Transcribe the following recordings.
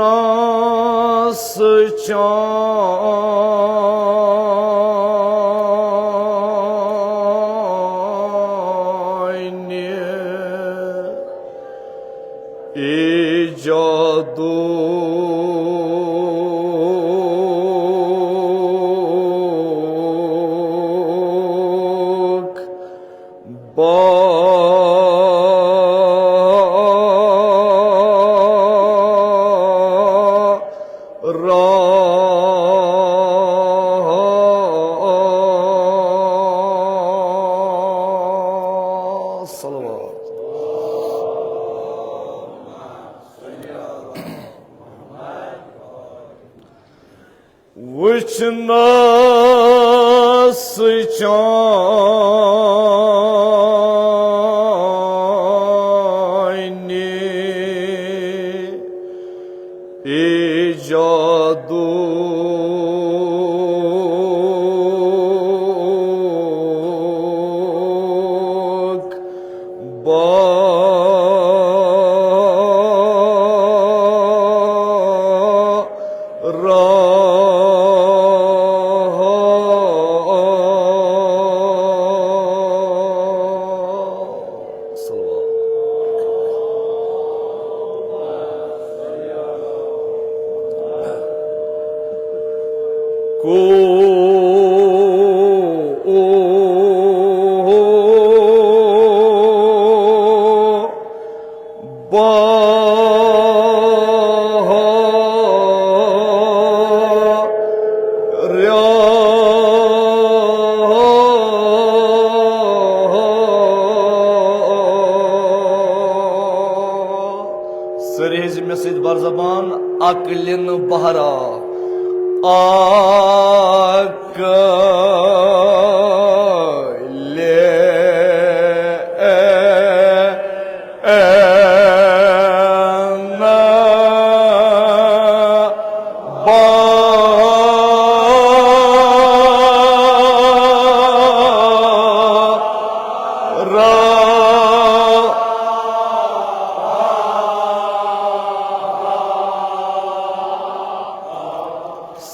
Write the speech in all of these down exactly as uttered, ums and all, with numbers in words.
وٕچھنَس چانہِ ایجادُک بارا۔ صلوات۔ وٕچھنَس چانہِ ایجادُک بارا۔ صلوات۔ کو بارا۔ سٲری ہیٚزِ مےٚ سۭتۍ بر زبان، عقلِ بہرا۔ عقلِ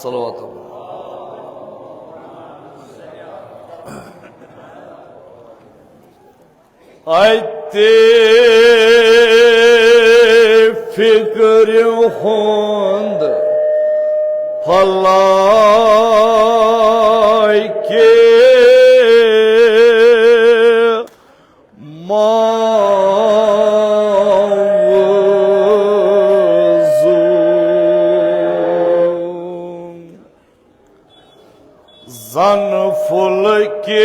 صلوات۔ اتہِ فکرِ ہُنٛد پھلہ کہِ موضوع۔ زن پھُلکہِ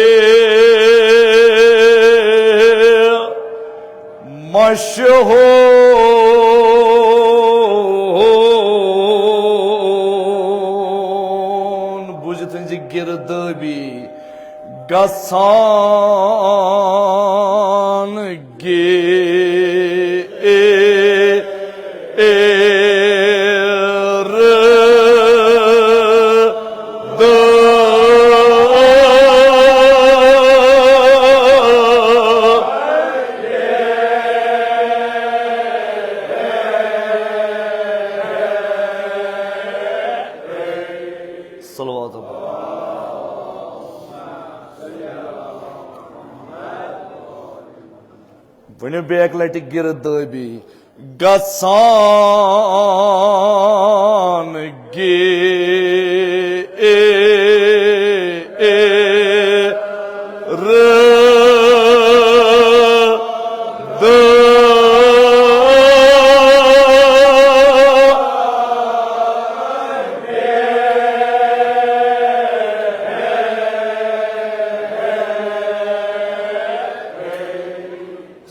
مشحون۔ بوٗزِو تُہٕنٛزِ گِردٲبی گژھان گیرٕ۔ صلوات۔ ؤنِو بیٚیہِ اَکہِ لَٹہِ گِردٲبی۔ گژھان گیرٕ۔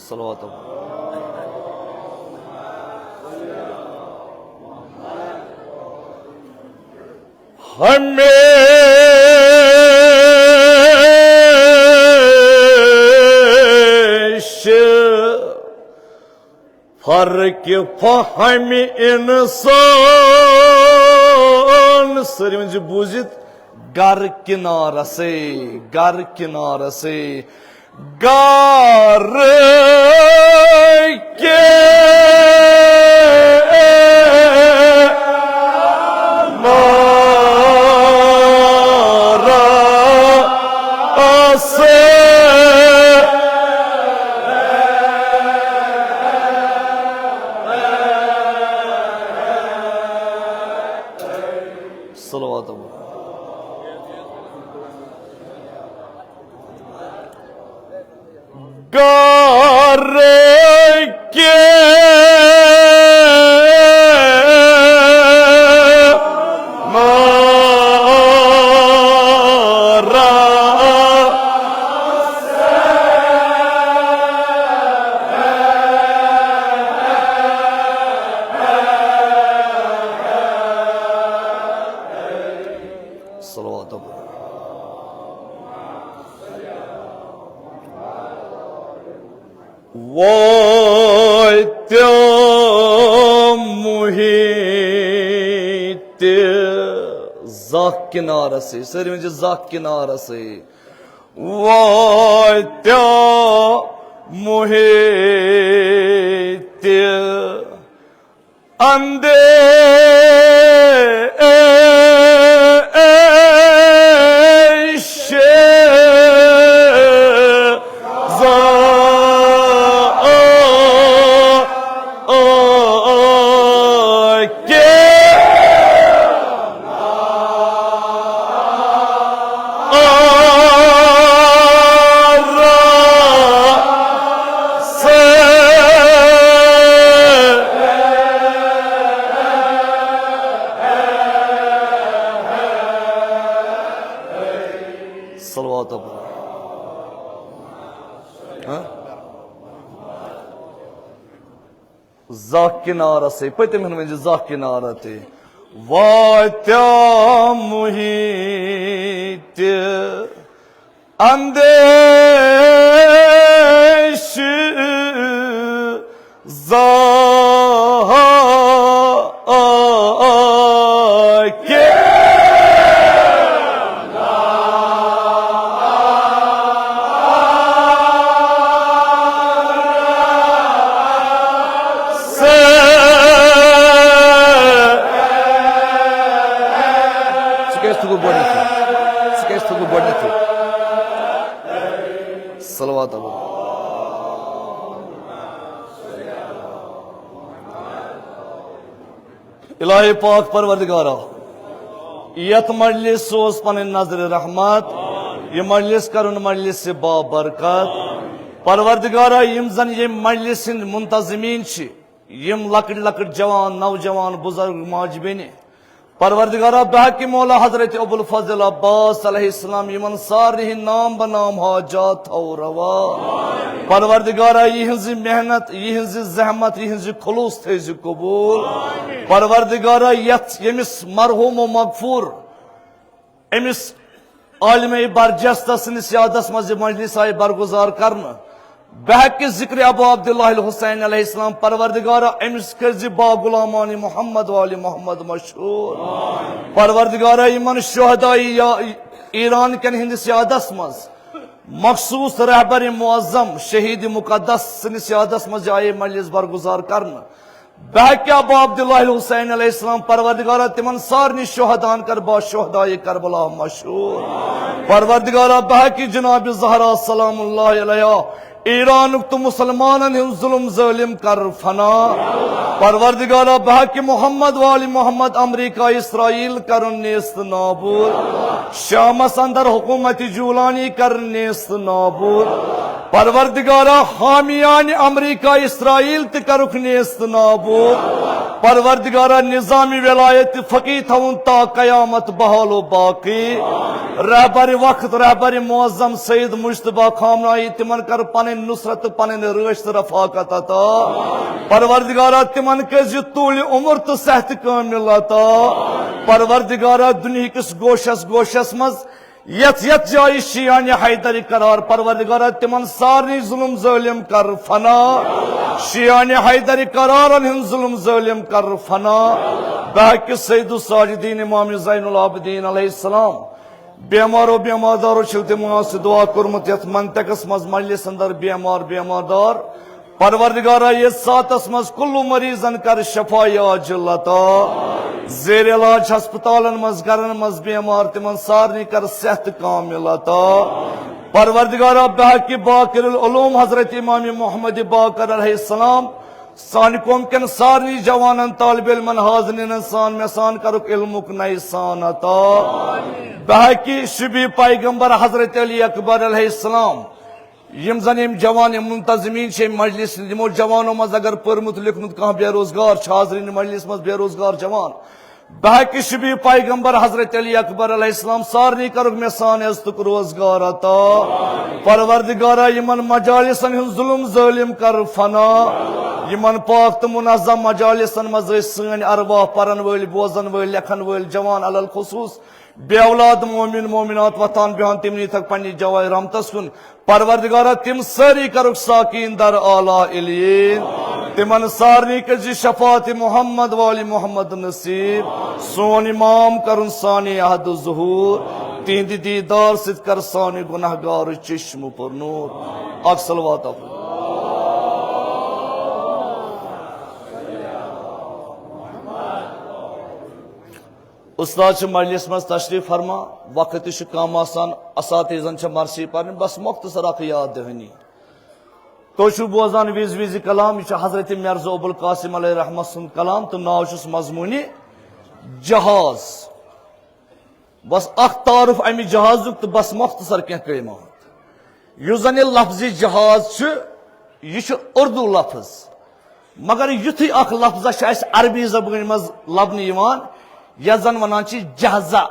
صلوات۔ ہمیشہ ترکِ فہمِ انسان، سٲری ؤنۍ زِ بوٗزِتھ، گرٕ کنارسٕے، گرٕ کنارسٕے، گرٕ کنارسٕے۔ صلوات۔ گرٕ کنارسٕے۔ صلوات۔ واتیو محیط زکھ کنارسٕے، سٲری ؤنۍ زِ زکھ کنارسٕے۔ واتیو محیط اندیشہ زا صلوات۔ ہاں؟ زکھ کنارسٕے، پٔتِم ہن ؤنۍ زِ زکھ کنارسٕے۔ واتیو محیط اندیشہ زا ژٕ کیٛازِ تھوٚکُکھ گۄڈٕنیتھٕے؟ ژٕ کیٛازِ تھوٚکُکھ گۄڈٕنیتھٕے؟ صلوات۔ الٰہِ پاک پروردگارا، یتھ مجلس سوز پنٕنۍ نظرِ رحمت، یہِ مجلس کرُن مجلس بابرکت۔ پروردگارا، یِم زن ییٚمہِ مجلس ہٕنٛدۍ منتظمین چھِ، یِم لۄکٕٹۍ لۄکٕٹۍ جوان، نوجوان، بزرگ، ماجہِ بیٚنہِ، پروردگارا، بحق مولا حضرت ابوالفضل عباس علیہ السلام، یِمن سارنٕے ہٕنٛدۍ نام بہ نام حاجات تھاو روا۔ پروردگارا، یِہٕنٛز محنت، یِہٕنٛز زحمت، یِہٕنٛز خلوص تھٲیزِ قبول۔ پروردگارا، یتھ ییٚمِس مرحوم و مغفور، أمِس عالمِ برجستہ سٕنٛدِس یادس منٛز یہِ مجلس آیہِ برگزار کرنہٕ، بحق ذکر ابو عبداللہ الحسین علیہ السلام، پروردگارا، أمِس کٔرزِ با غلامان محمد و آل محمد مشہور۔ پروردگارا، یِمن شہدائی یا ایران کٮ۪ن ہٕنٛدِس یادس منٛز مخصوص رہبر معظم شہید مقدس سٕنٛدِس یادس منٛز یہِ آیہِ مجلس برگزار کرنہٕ، بحق ابو عبداللہ الحسین علیہ السلام، پروردگارا، تِمن سارنٕے شہداہن کر با شہدائے کربلا مشہور۔ پروردگارا، بحق جناب زہرا سلام اللہ علیہا، ایرانُک تہٕ مسلمانن ہُنٛد ظلم ظٲلم کر فنا۔ پروردگارا، بحق محمد و آل محمد، امریکہ اسرائیل کرُن نیست نابود۔ شامس اندر حکومت جولانی کر نیست نابود۔ پروردگارا، حامیان امریکہ اسرائیل تہِ کرُکھ نیست نابود۔ پروردگارا، نظام ولایت فقیہ تھاوُن تا قیامت بحال و باقی۔ رہبر وقت، رہبر معظم سید مجتبیٰ خامنائی، تِمن کر پنٕنۍ نصرت تہٕ پنٕنۍ رٲچھ تہٕ رفاقت عطا۔ پروردگارا، تِمن کٔرزِ طول عمر تہٕ صحت کامل عطا۔ پروردگارا، دُنیہکِس گوشس گوشس منٛز یتھ یتھ جایہِ شیعانِ حیدر قرار، پروردگارا، تِمن سارنٕے ظلم ظٲلم کر فنا۔ شیعانِ حیدر قرارن ہُنٛد ظلم ظٲلم کر فنا۔ بحق سید الساجدین امام زین العابدین علیہ السلام، بیمارو بیمار دارو چھِو تِمو آسہِ دعا کوٚرمُت یتھ منطقس منٛز مجلس اندر، بیمار بیمار دار۔ پروردگارا، یتھ ساعتس منٛز کُلو مریضن کر شفا عاجل عطا۔ زیر علاج ہسپتالن منٛز، گرن منٛز بیمار، تِمن سارنٕے کر صحت کامل عطا۔ پروردگارا، بحق باقر العلوم حضرت امام محمد باقر علیہ السلام، سانہِ قوم کٮ۪ن سارنٕے جوانن، طالب علمن، حاضرینن سان مےٚ سان کرُکھ علمُک نَیہِ سان عطا۔ بحق شبی پیغمبر حضرت علی اکبر علیہ السلام، یِم زن یِم جوان، یِم منتظمین چھِ ییٚمہِ مجلس ہٕنٛدۍ، یِمو جوانو منٛز اگر پوٚرمُت لیوٚکھمُت کانٛہہ بے روزگار چھُ، حاضرین مجلس منٛز بے روزگار جوان، بحق شبی پیغمبر حضرت علی اکبر علیہ السلام، سارنٕے کرُکھ مےٚ سان عزتُک روزگار عطا۔ پروردگارا، یِمن مجالسن ہُنٛد ظلم ظٲلم کر فنا۔ یِمن پاک تہٕ منظم مجالسن منٛز ٲسۍ سٲنۍ ارواح پرن وٲلۍ، بوزن وٲلۍ، لیکھن وٲلۍ جوان، علی الخصوص بے اولاد مومن مومنات وۄتھان بیہان، تِم نیٖتھکھ پننہِ جایہِ رحمتس کُن۔ پروردگارا، تِم سٲری کرُکھ ساکین در اعلیٰ علیین۔ تِمن سارنٕے کٔرۍ زِ شفاعت محمد وآل محمد نصیب۔ سون امام کرُن سانہِ عہد و ظہور۔ تِہنٛدِ دیدار سۭتۍ کر سانہِ گناہگار چشم پر نور۔ اکھ صلوات اکھ۔ استاد چھِ مجلس منٛز تشریف فرما، وقت تہِ چھُ کم آسان، اساتذن چھِ مرثی پرٕنۍ، بس مختصر اکھ یاد دہانی۔ تُہۍ چھِو بوزان وِزِ وِزِ کلام، یہِ چھُ حضرت مرزا ابوالقاسم علیہ رحمت سُنٛد کلام تہٕ ناو چھُس مضموٗنِ جہاز۔ بس اکھ تعارف امہِ جہازُک تہٕ بس مختصر کینٛہہ کلمات۔ یُس زن یہِ لفظِ جہاز چھُ، یہِ چھُ اردو لفظ، مگر یُتھُے اکھ لفظہ چھُ اسہِ عربی زبٲنۍ منٛز لبنہٕ یِوان، یتھ زن ونان چھِ جہزہ۔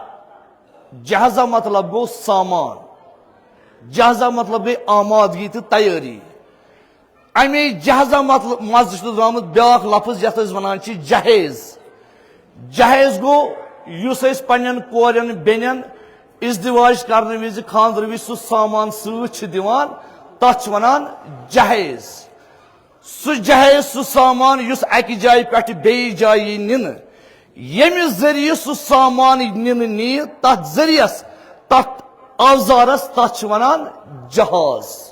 جہزہ مطلب گوٚو سامان، جہزہ مطلب گٔے آمادگی تہٕ تیٲری۔ امی جہزہ مطلب منٛز چھُ درٛامُت بیٛاکھ لفظ یتھ أسۍ ونان چھِ جہیز۔ جہیز گوٚو یُس أسۍ پننٮ۪ن کورٮ۪ن بیٚنٮ۪ن ازدواج کرنہٕ وِزِ، خانٛدرٕ وِزِ سُہ سامان سۭتۍ چھِ دِوان، تتھ چھِ ونان جہیز۔ سُہ جہیز، سُہ سامان یُس اکہِ جایہِ پٮ۪ٹھ بیٚیِس جایہِ یی نِنہٕ، ییٚمہِ ذٔریعہٕ سُہ سامان نِنہٕ نِیہِ، تتھ ذٔریعس، تتھ اوزارس، تتھ چھِ ونان جہاز۔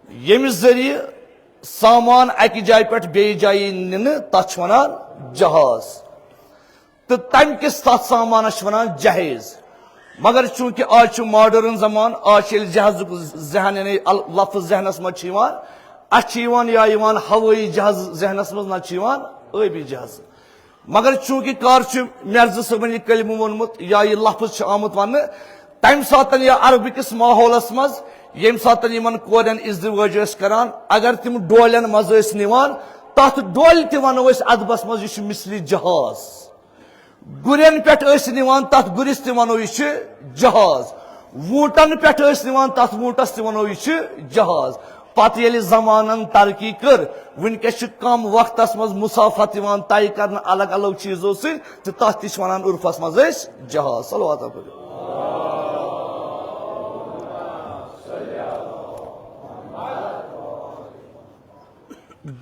ییٚمہِ ذٔریعہٕ سامان اکہِ جایہِ پٮ۪ٹھ بیٚیِس جایہِ یی نِنہٕ، تتھ چھِ ونان جہاز۔ تہٕ تمہِ کِس تتھ سامانس چھِ ونان جہیز۔ مگر چونکہ آز چھُ ماڈرن زمانہٕ، آز چھُ ییٚلہِ جہازُک ذہن، یعنی ال-، لفظ ذہنس منٛز چھُ یِوان، اسہِ چھُ یِوان یا یِوان ہوٲیی جہاز ذہنس منٛز، نتہٕ چھُ یِوان ٲبی جہاز۔ مگر چونکہ کر چھُ مرزا صٲبن یہِ کلمہٕ ووٚنمُت یا یہِ لفظ چھُ آمُت وننہٕ، تمہِ ساتن یا عربہٕ کِس ماحولس منٛز، ییٚمہِ ساتن یِمن کورٮ۪ن ازدواج ٲسۍ کران، اگر تِم ڈولٮ۪ن منٛز ٲسۍ نِوان، تتھ ڈولہِ تہِ ونو أسۍ ادبس منٛز، یہِ چھُ مثلِ جہاز۔ گُرٮ۪ن پٮ۪ٹھ ٲسۍ نِوان، تتھ گُرِس تہِ ونو یہِ چھُ جہاز۔ ووٗنٹن پٮ۪ٹھ ٲسۍ نِوان، تتھ ووٗنٹس تہِ ونو یہِ چھُ جہاز۔ پتہٕ ییٚلہِ زمانن ترقی کٔر، وٕنکیٚس چھِ کم وقتس منٛز مسافت یِوان طے کرنہٕ الگ الگ چیٖزو سۭتۍ، تہٕ تتھ تہِ چھِ ونان عرفس منٛز أسۍ جہاز۔ صلوات پٔرِو۔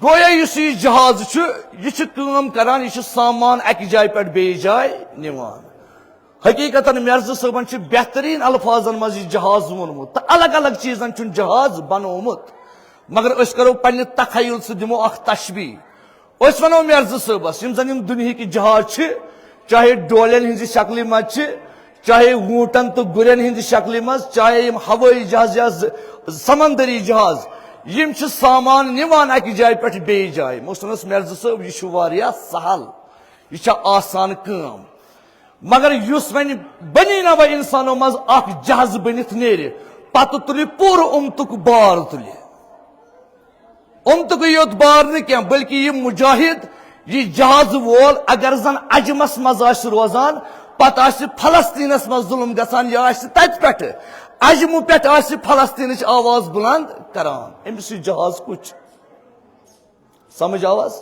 گویا یُس یہِ جہاز چھُ، یہِ چھُ کٲم کران، یہِ چھُ سامان اکہِ جایہِ پٮ۪ٹھ بیٚیِس جایہِ نِوان۔ حقیقتاً مرزا صٲبن چھُ بہترین الفاظن منٛز یہِ جہاز ووٚنمُت، تہٕ الگ الگ چیٖزن چھُن جہاز بنوومُت۔ مگر أسۍ کرو پننہِ تخیل سۭتۍ، دِمو اکھ تشبیہ۔ أسۍ ونو مرزا صٲبس، یِم زن یِم دُنیہٕکۍ جہاز چھِ، چاہے ڈولٮ۪ن ہٕنٛزِ شکلہِ منٛز چھِ، چاہے ووٗنٹن تہٕ گُرٮ۪ن ہٕنٛزِ شکلہِ منٛز، چاہے یِم ہوٲیی جہاز یا ز-، سمندری جہاز، یِم چھِ سامان نِوان اکہِ جایہِ پٮ۪ٹھ بیٚیِس جایہِ۔ محترم مرزا صٲب، یہِ چھُ واریاہ سہل، یہِ چھےٚ آسان کٲم۔ مگر یُس وۄنۍ بنی نوع انسانو منٛز اکھ جہاز بٔنِتھ نیرِ، پتہٕ تُلہِ پوٗرٕ اُمتُک بار تُلہِ۔ اُمتُکُے یوت بار نہٕ کینٛہہ، بلکہِ یہِ مجاہد، یہِ جہاز وول، اگر زن عجمس منٛز آسہِ روزان، پتہٕ آسہِ فلسطینس منٛز ظلم گژھان، یہِ آسہِ تتہِ پٮ۪ٹھٕ عجمہٕ پٮ۪ٹھ آسہِ فلسطینٕچ آواز بلند کران۔ أمِس یہِ جہاز کُچھ؟ سمجھ آو حظ؟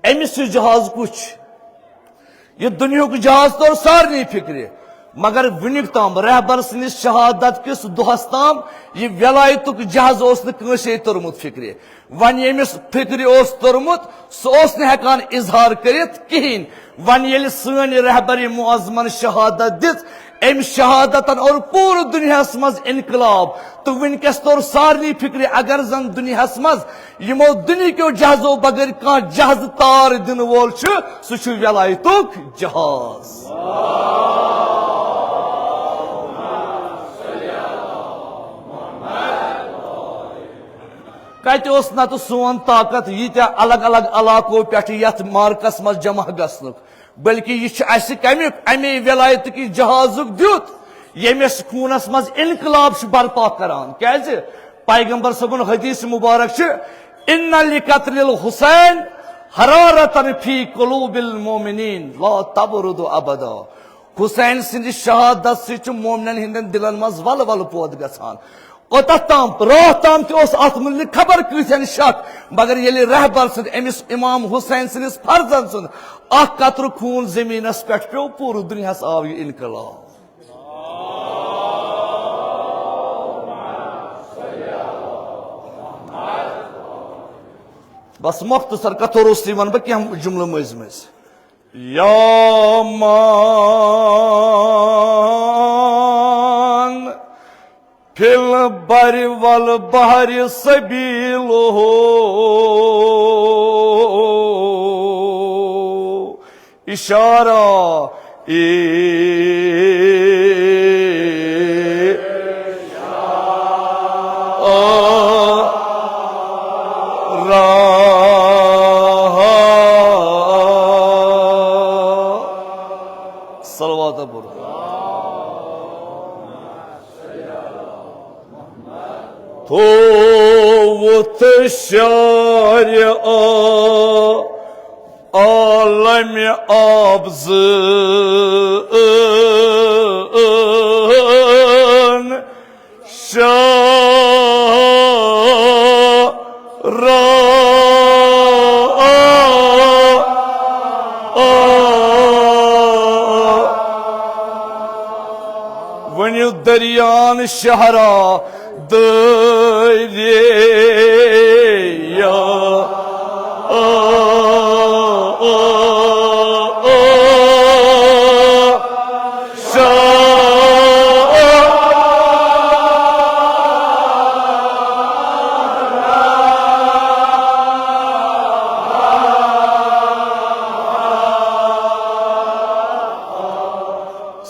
أمِس یہِ جہاز کُچھ؟ یہِ دُنیہُک جہاز توٚر سارنٕے فِکرِ۔ مگر وُنیُک تام رہبر سٕنٛدِس شہادت کِس دۄہس تام یہِ ولایتُک جہاز اوس نہٕ کٲنٛسے توٚرمُت فِکرِ۔ وۄنۍ ییٚمِس فِکرِ اوس توٚرمُت، سُہ اوس نہٕ ہٮ۪کان اظہار کٔرِتھ کِہیٖنۍ۔ وۄنۍ ییٚلہِ سٲنۍ رہبر معظمن شہادت دِژ، أمۍ شہادتن اوٚر پوٗرٕ دُنیاہس منٛز انقلاب، تہٕ وٕنکیٚس توٚر سارنٕے فِکرِ، اگر زن دُنیاہس منٛز یِمو دُنیہکیو جہازو بغٲر کانٛہہ جہازٕ تار دِنہٕ وول چھُ، سُہ چھُ ولایتُک جہاز۔ کتہِ اوس نتہٕ سون طاقت ییٖتیٛاہ الگ الگ علاقو پٮ۪ٹھٕ یتھ معرکس منٛز جمع گژھنُک؟ بلکہ یہِ چھُ اسہِ کمیُک، امے ولایتُک یہِ جہازُک دیُت، ییٚمِس خوٗنس منٛز انقلاب چھُ برپا کران۔ کیازِ؟ پیغمبر صٲبُن حدیث مبارک چھُ، "ان لقتل الحسین حرارتن فی قلوب المؤمنین لا تبرد ابدا۔" حسین سٕنٛدِ شہادت سۭتۍ چھُ مومنن ہٕنٛدٮ۪ن دِلن منٛز ولہٕ ولہٕ پٲدٕ گژھان۔ اوٚتتھ تام، راتھ تام تہِ اوس اتھ مُتعلق خبر کۭتہن شک، مگر ییٚلہِ رہبر سٕنٛدِ أمِس امام حسین سٕنٛدِس فرزند سُنٛد اکھ قطرٕ خوٗن زٔمیٖنس پٮ۪ٹھ پیوٚو، پوٗرٕ دُنیاہس آو یہِ انقلاب۔ بس مختصر کتھو روٚستُے ونہٕ بہٕ کینٛہہ جملہٕ مٔنٛزۍ مٔنٛزۍ۔ یا من فی البر والبحر سبیلہ، اشارہ، اشارہ۔ صلوات پرو۔ تھووُتھ شارع عالم آبزن، شارع ؤنِو دٔریان شہرا دریا۔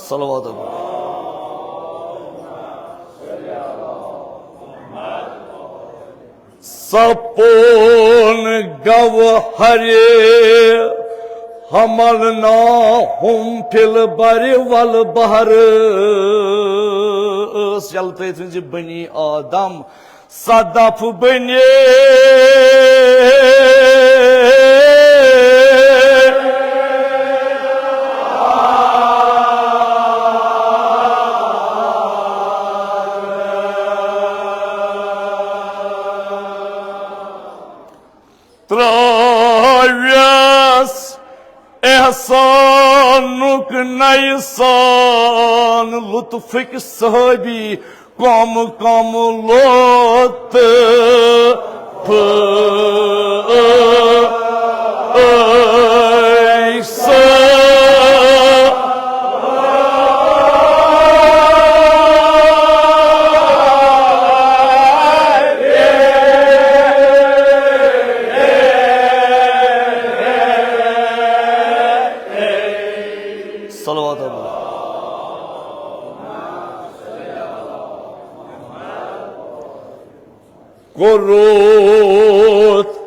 صلوات۔ سپون گوہر حملناہم فی البر والبحر۔ ٲس یلہٕ ترٲیِتھ ؤنۍ زِ بنی آدم صدف بنے۔ ترٛٲوِس احسانُک نَیہِ سان لطفٕکۍ صحٲبی، کم کم لطف۔ صلوات اللہ۔ کوٚرُتھ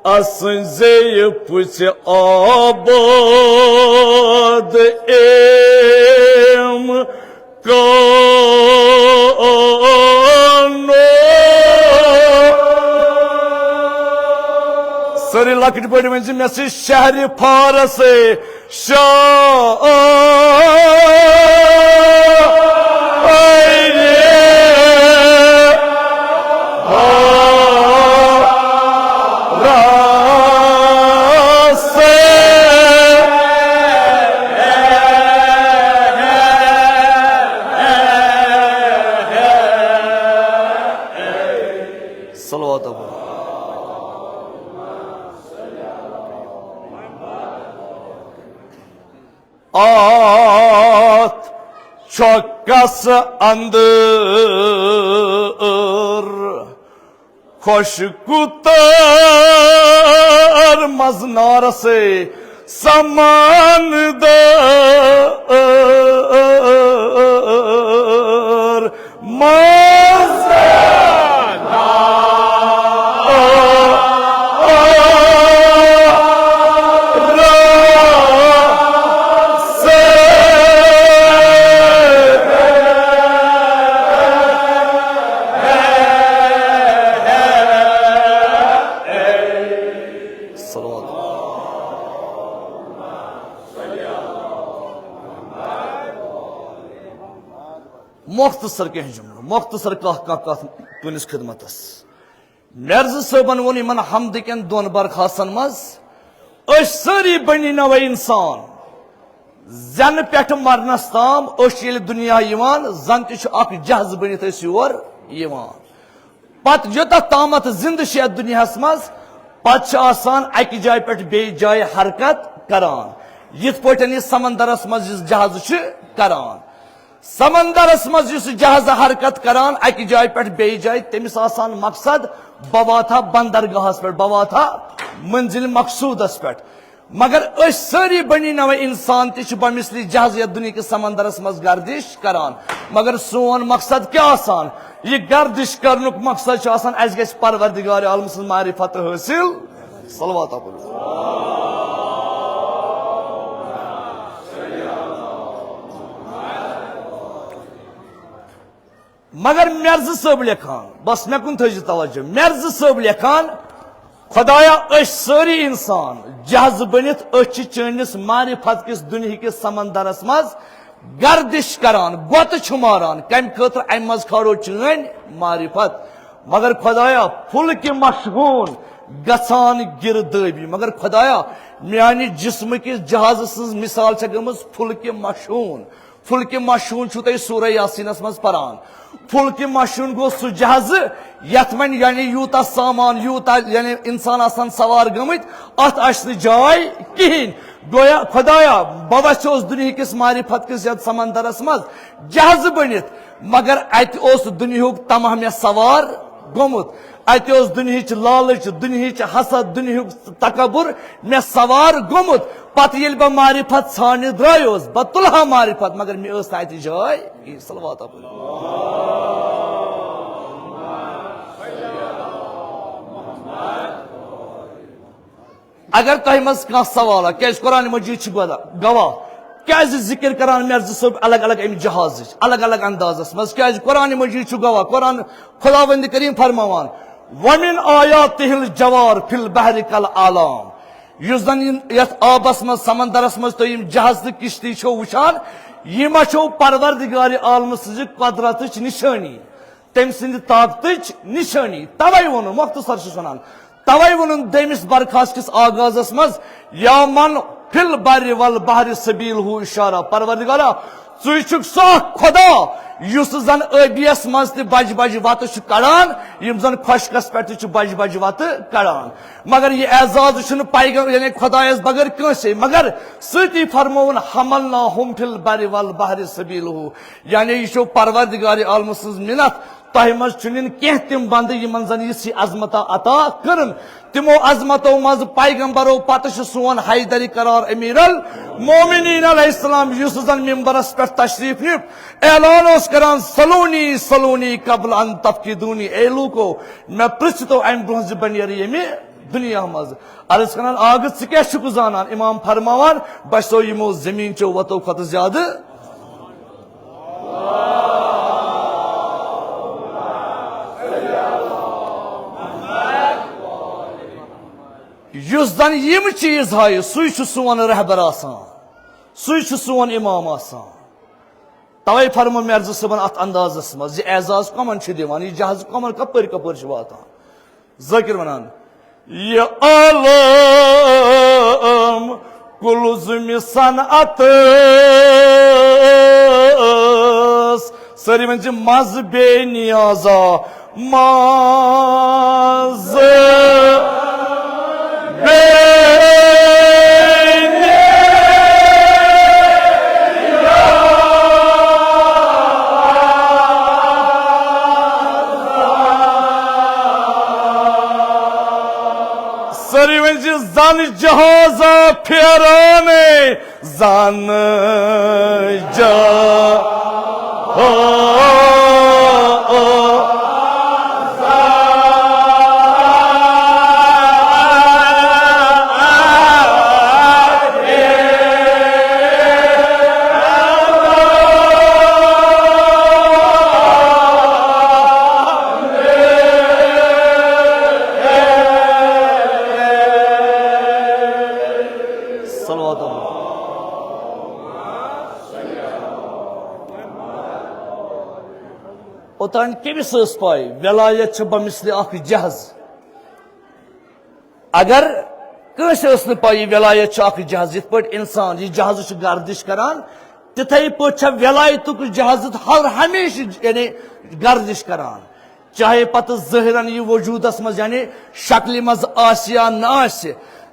اسہِ زیٚیہِ پُژِ آباد امہِ کانو۔ سٲری لۄکٕٹۍ بٔڑۍ ؤنۍ زِ مےٚ سۭتۍ، شہرِ فارس شاعرِ فارس۔ اتھ چھۄکس اندر خۄشکہٕ تار منٛز نارسے سمندر منٛز۔ صلوات۔ مختصر کینٛہہ جملہٕ، مختصر کانٛہہ، کانٛہہ کتھ تُہنٛدِس خدمتس۔ مرزٕ صٲبن ووٚن یِمن حمدٕ کٮ۪ن دۄن برخاستن منٛز، أسۍ سٲری بنی نوع انسان، زٮ۪نہٕ پٮ۪ٹھٕ مرنس تام، أسۍ چھِ ییٚلہِ دُنیا یِوان، زن تہِ چھُ اکھ جہازٕ بٔنِتھ أسۍ یور یِوان۔ پتہٕ یوٚتتھ تامتھ زندٕ چھِ یتھ دُنیاہس منٛز، پتہٕ چھِ آسان اکہِ جایہِ پٮ۪ٹھ بیٚیہِ جایہِ حرکت کران، یِتھ پٲٹھۍ یہِ سمندرس منٛز یُس جہازٕ چھُ کران۔ سمندرس منٛز یُس جہازٕ حرکت کران، اکہِ جایہِ پٮ۪ٹھ بیٚیہِ جایہِ، تٔمِس آسان مقصد، بہٕ واتہٕ ہا بندرگاہس پٮ۪ٹھ، بہٕ واتہٕ ہا منزل مقصودس پٮ۪ٹھ۔ مگر أسۍ سٲری بنی نوع انسان تہِ چھِ بمثل جہاز یتھ دُنیہکِس سمندرس منٛز گردش کران۔ مگر سون مقصد کیٛاہ آسان؟ یہِ گردش کرنُک مقصد چھُ آسان، اسہِ گژھِ پروردگار عالم سٕنٛز معرفت حٲصِل۔ صلوات پٔرِو۔ مگر مرزٕ صٲب لیکھان، بس مےٚ کُن تھٲیزِ توجہ، مرزٕ صٲب لیکھان، خدایا، أسۍ سٲری انسان جہازٕ بٔنِتھ، أسۍ چھِ چٲنِس معرفت کِس دُنیہکِس سمندرس منٛز گردش کران، گۄتہٕ چھِ ماران، کمہِ خٲطرٕ؟ امہِ منٛز کھارو چٲنۍ معرفت۔ مگر خدایا، فلکہِ مشحون گژھان گِردٲبی۔ مگر خدایا، میانہِ جسمہٕ کِس جہازٕ سٕنٛز مثال چھےٚ گٔمٕژ فلکہِ مشحون۔ فلکہِ مشحون چھُو تُہۍ سورہ یاسینس منٛز پران۔ فلکہِ مشحون گوٚو سُہ جہازٕ یتھ وۄنۍ یعنی یوٗتاہ سامان، یوٗتاہ یعنی انسان آسن سوار گٔمٕتۍ، اتھ آسہِ نہٕ جاے کِہینۍ۔ گویا خدایا، بہٕ وژھیوس دُنیہکِس معرفت کِس یتھ سمندرس منٛز جہازٕ بٔنِتھ، مگر اتہِ اوس دُنیہُک طمع مےٚ سوار گوٚمُت۔ اتہِ اوس دُنیہٕچ لالٕچ، دُنیہٕچ حسد، دُنیہُک تکبر مےٚ سوار گوٚمُت۔ پتہٕ ییٚلہِ بہٕ معرفت ژھانڈنہِ درٛایوس، بہٕ تُلہٕ ہا معرفت، مگر مےٚ ٲس نہٕ اتہِ جاے۔ صلوات۔ اگر تۄہہِ منٛز کانٛہہ سوال آ، کیٛازِ قرآن مجید چھُ گۄڈٕ گواہ؟ کیٛازِ ذکر کران مرزٕ صٲب الگ الگ امہِ جہازٕچ، الگ الگ اندازس منٛز؟ کیٛازِ قرآن مجید چھُ گواہ؟ قرآن، خداوند کریم فرماوان، "ومن آیاتہ الجوار فی البحر کالاعلام"۔ یُس زن یِم یتھ آبس منٛز، سمندرس منٛز تُہۍ یِم جہاز تہٕ کشتی چھِو وٕچھان، یِم چھِو پروردگار عالمہٕ سٕنٛزِ قدرتٕچ نشٲنی۔ تٔمۍ سٕنٛدِ طاقتٕچ نِشٲنی۔ توے ووٚنُن، مختصر چھُس وَنان، توے ووٚنُن دوٚیمِس برخاست کِس آغازس منٛز، "یا من فی البر والبحر سبیلہ اشارہ"، پروردگارا، ژٕے چھُکھ سُہ اکھ خدا یُس زن ٲبیس منٛز تہِ بجہِ بجہِ وتہٕ چھُ کڑان، یِم زن خۄشکس پٮ۪ٹھ تہِ چھُ بجہِ بجہِ وتہٕ کڑان۔ مگر یہِ اعزاز چھُنہٕ پیغم-، یعنی خدایس بغٲر کٲنٛسے۔ مگر سۭتی فرمووُن، "حملناہم فی البر والبحر سبیلہ"، یعنی یہِ چھُ پروردگار عالمہٕ سٕنٛز مِنت، تۄہہِ منٛز چُنِن کینٛہہ تِم بندٕ یِمن زن یِژھ عظمتا عطا کٔرٕن۔ تِمو عظمتو منٛز پیغمبرو پتہٕ چھُ سون حیدر قرار امیر المومنین علیہ السلام، یُس زن ممبرس پٮ۪ٹھ تشریف نیُک، اعلان اوس کران، "سلونی سلونی قبل ان تفقدونی"، اے لوٗکو، مےٚ پرژھتو امہِ برونٛہہ زِ بہٕ نیرٕ ییٚمہِ دُنیا منٛز۔ عرض کران، "آ گہٕ، ژٕ کیٛاہ چھُکھ زانان؟" امام فرماوان، "بہٕ چھُسو یِمو زٔمیٖن چو وتو کھۄتہٕ زیادٕ"۔ یُس زن یِم چیٖز ہایہِ، سُے چھُ سون رہبر آسان، سُے چھُ سون امام آسان۔ توے فرمو مرزٕ صٲبن اتھ اندازس منٛز، یہِ اعزاز کمن چھُ دِوان، یہِ جہاز کمن کپٲرۍ کپٲرۍ چھُ واتان۔ ذٲکر ونان، "یہِ عالم کُلزُمہِ صنعت ٲس"، سٲری ؤنۍ زِ، "منٛز بے نیازا، منٛز بے نیاز۔" زن جہازا پھیرانے، زن جہازا۔ صلوات اللہ۔ اوتان کٔمِس ٲس پاے ولایت چھِ بمثل اکھ جہاز؟ اگر کٲنٛسہِ ٲس نہٕ پاے یہِ ولایت چھِ اکھ جہاز، یِتھ پٲٹھۍ انسان یہِ جہاز چھُ گردش کران، تِتھے پٲٹھۍ چھےٚ ولایتُک جہاز ہر ہمیشہِ یعنی گردش کران۔ چاہے پتہٕ ظٲہرن یہِ وجوٗدس منٛز، یعنی شکلہِ منٛز آسہِ یا نہ آسہِ،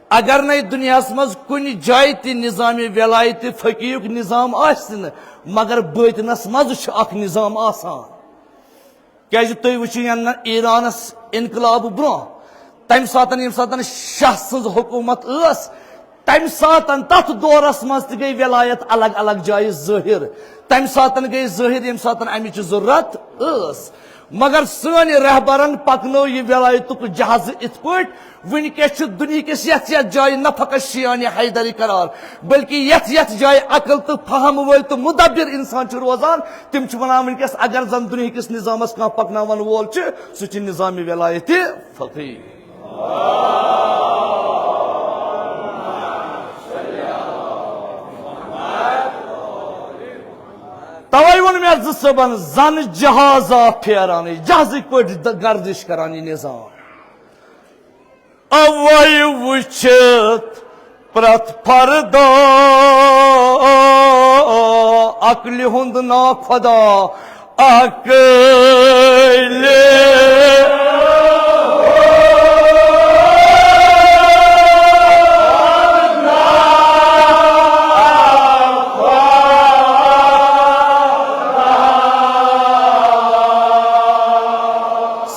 اگر نے دُنیاہس منٛز کُنہِ جایہِ تہِ نظام ولایت فقیہُک نظام آسہِ نہٕ، مگر بٲطنس منٛز چھُ اکھ نظام آسان۔ کیازِ تُہۍ وٕچھِو، یَنہٕ ایرانس انقلاب برونٛہہ، تمہِ ساتن، ییٚمہِ ساتن شاہ سٕنٛز حکوٗمت ٲس، تمہِ ساتن، تتھ دورس منٛز تہِ گٔے ولایت الگ الگ جایہِ ظٲہر۔ تمہِ ساتن گٔے ظٲہر، ییٚمہِ ساتن امِچ ضروٗرت ٲس۔ مگر سٲنۍ رہبرن پکنٲو یہِ ولایتُک جہازٕ اِتھ پٲٹھۍ، وٕنکیٚس چھُ دُنیہکِس یتھ یتھ جایہِ نہ فقط شیعان حیدری قرار، بلکہ یتھ یتھ جایہِ عقل تہٕ فہم وٲلۍ تہٕ مدبر انسان چھِ روزان، تِم چھِ ونان وٕنکیٚس، اگر زن دُنیہکِس نظامس کانٛہہ پکناون وول چھُ، سُہ چھُ نظام ولایت فقیہ۔ توے ووٚن مےٚ زٕ صٲبن، زن جہازا پھیران، جہازٕکۍ پٲٹھۍ د-، گردش کران یہِ نظام۔ اوے وٕچھِتھ پرٛٮ۪تھ فردٕ عقلہِ ہُنٛد نا خۄدا عقلہِ۔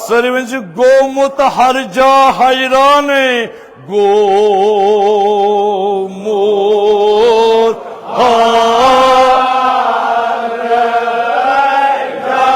سٲری ؤنۍ زِ گوٚمُت ہر جا حیرانٕے، گوٚمُت ہر جا۔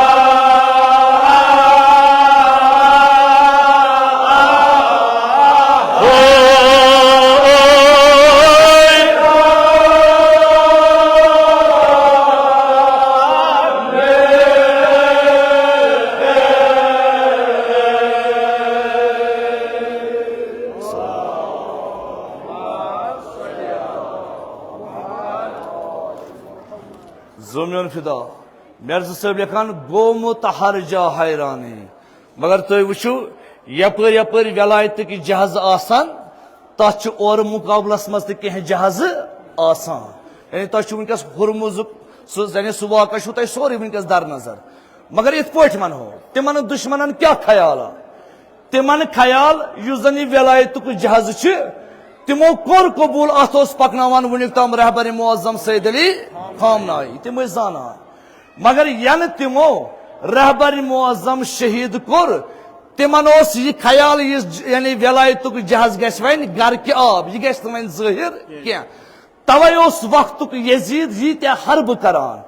زومیون فدا۔ مرزا صٲب لیکھان، گوٚمُت ہر جا حیرانٕے۔ مگر تُہۍ وٕچھِو، یپٲرۍ یپٲرۍ ولایتٕکۍ جہازٕ آسان، تتھ چھُ اورٕ مقابلس منٛز تہِ کینٛہہ جہازٕ آسان۔ یعنی تۄہہِ چھُ وٕنکیٚس ہرمزُک سُہ، یعنی سُہ واقعہٕ چھُو تۄہہِ سورُے وٕنکیٚس در نظر۔ مگر یِتھ پٲٹھۍ ونہو، تِمن دُشمنن کیٛاہ خیال آو؟ تِمن خیال یُس زن یہِ ولایتُک جہازٕ چھُ، تِمو کوٚر قبول، اتھ اوس پکناوان وُنیُک تام رہبر معظم سید علی خامنائی، تِم ٲسۍ زانان۔ مگر ینہٕ تِمو رہبر معظم شہید کوٚر، تِمن اوس یہِ خیال، یہِ ج-، یعنی ولایتُک جہاز گژھِ وۄنۍ گرکہِ آب، یہِ گژھِ نہٕ وۄنۍ ظٲہر کینٛہہ۔ توے اوس وقتُک یزید ییٖتیٛاہ حربہٕ کران،